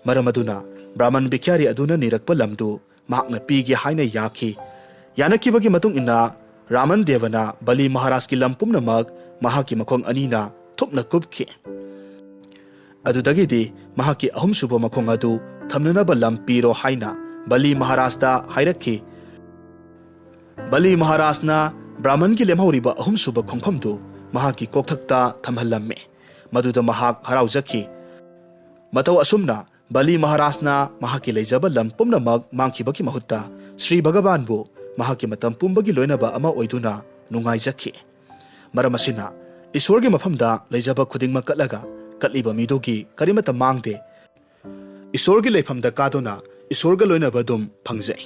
ꯃꯔꯝ ꯑꯗꯨꯅ ꯕ꯭ꯔꯥꯍꯃꯟ ꯕꯤꯈ꯭ꯌꯥꯔꯤ ꯑꯗꯨꯅ ꯅꯤꯔꯛꯄ ꯂꯝꯗꯨ ꯃꯍꯥꯛꯅ ꯄꯤꯒꯦ ꯍꯥꯏꯅ ꯌꯥꯈꯤ꯫ ꯌꯥꯅꯈꯤꯕꯒꯤ ꯃꯇꯨꯡ ꯏꯟꯅ ꯔꯥꯃꯟ ꯗꯦꯕꯅ ꯕꯂꯤ ꯃꯍꯥꯔꯥꯖꯀꯤ ꯂꯝ ꯄꯨꯝꯅꯃꯛ ꯃꯍꯥꯛꯀꯤ ꯃꯈꯣꯡ ꯑꯅꯤꯅ ꯊꯨꯞꯅ ꯀꯨꯞꯈꯤ꯫ ꯑꯗꯨꯗꯒꯤꯗꯤ ꯃꯍꯥꯛꯀꯤ ꯑꯍꯨꯝꯁꯨꯕ ꯃꯈꯣꯡ ꯑꯗꯨ ꯊꯝꯅꯅꯕ ꯂꯝ ꯄꯤꯔꯣ ꯍꯥꯏꯅ ꯕꯂꯤ ꯃꯍꯥꯔꯥꯖꯇ ꯍꯥꯏꯔꯛꯈꯤ꯫ ꯕꯂꯤ ꯃꯍꯥꯔꯥꯖꯅ ꯕ꯭ꯔꯥꯍꯃꯟꯒꯤ ꯂꯦꯝꯍꯧꯔꯤꯕ ꯑꯍꯨꯝꯁꯨꯕ ꯈꯣꯡꯐꯝꯗꯨ ꯃꯍꯥꯛꯀꯤ ꯀꯣꯛꯊꯛꯇ ꯊꯝꯍꯜꯂꯝꯃꯤ꯫ ꯃꯗꯨꯗ ꯃꯍꯥꯛ ꯍꯔꯥꯎꯖꯈꯤ꯫ ꯃꯇꯧ ꯑꯁꯨꯝꯅ ꯕꯂꯤ ꯃꯍꯥꯔꯥꯖꯅ ꯃꯍꯥꯛꯀꯤ ꯂꯩꯖꯕ ꯂꯝ ꯄꯨꯝꯅꯃꯛ ꯃꯥꯡꯈꯤꯕꯒꯤ ꯃꯍꯨꯠꯇ ꯁ꯭ꯔꯤ ꯚꯒꯋꯥꯟꯕꯨ ꯃꯍꯥꯛꯀꯤ ꯃꯇꯝ ꯄꯨꯝꯕꯒꯤ ꯂꯣꯏꯅꯕ ꯑꯃ ꯑꯣꯏꯗꯨꯅ ꯅꯨꯡꯉꯥꯏꯖꯈꯤ꯫ ꯃꯔꯝ ꯑꯁꯤꯅ ꯏꯁꯣꯔꯒꯤ ꯃꯐꯝꯗ ꯂꯩꯖꯕ ꯈꯨꯗꯤꯡꯃꯛ ꯀꯠꯂꯒ ꯀꯠꯂꯤꯕ ꯃꯤꯗꯨꯒꯤ ꯀꯔꯤꯃꯠꯇ ꯃꯥꯡꯗꯦ꯫ ꯏꯁꯣꯔꯒꯤ ꯂꯩꯐꯝꯗ ꯀꯥꯗꯨꯅ ꯏꯁꯣꯔꯒ ꯂꯣꯏꯅꯕ ꯑꯗꯨꯝ ꯐꯪꯖꯩ꯫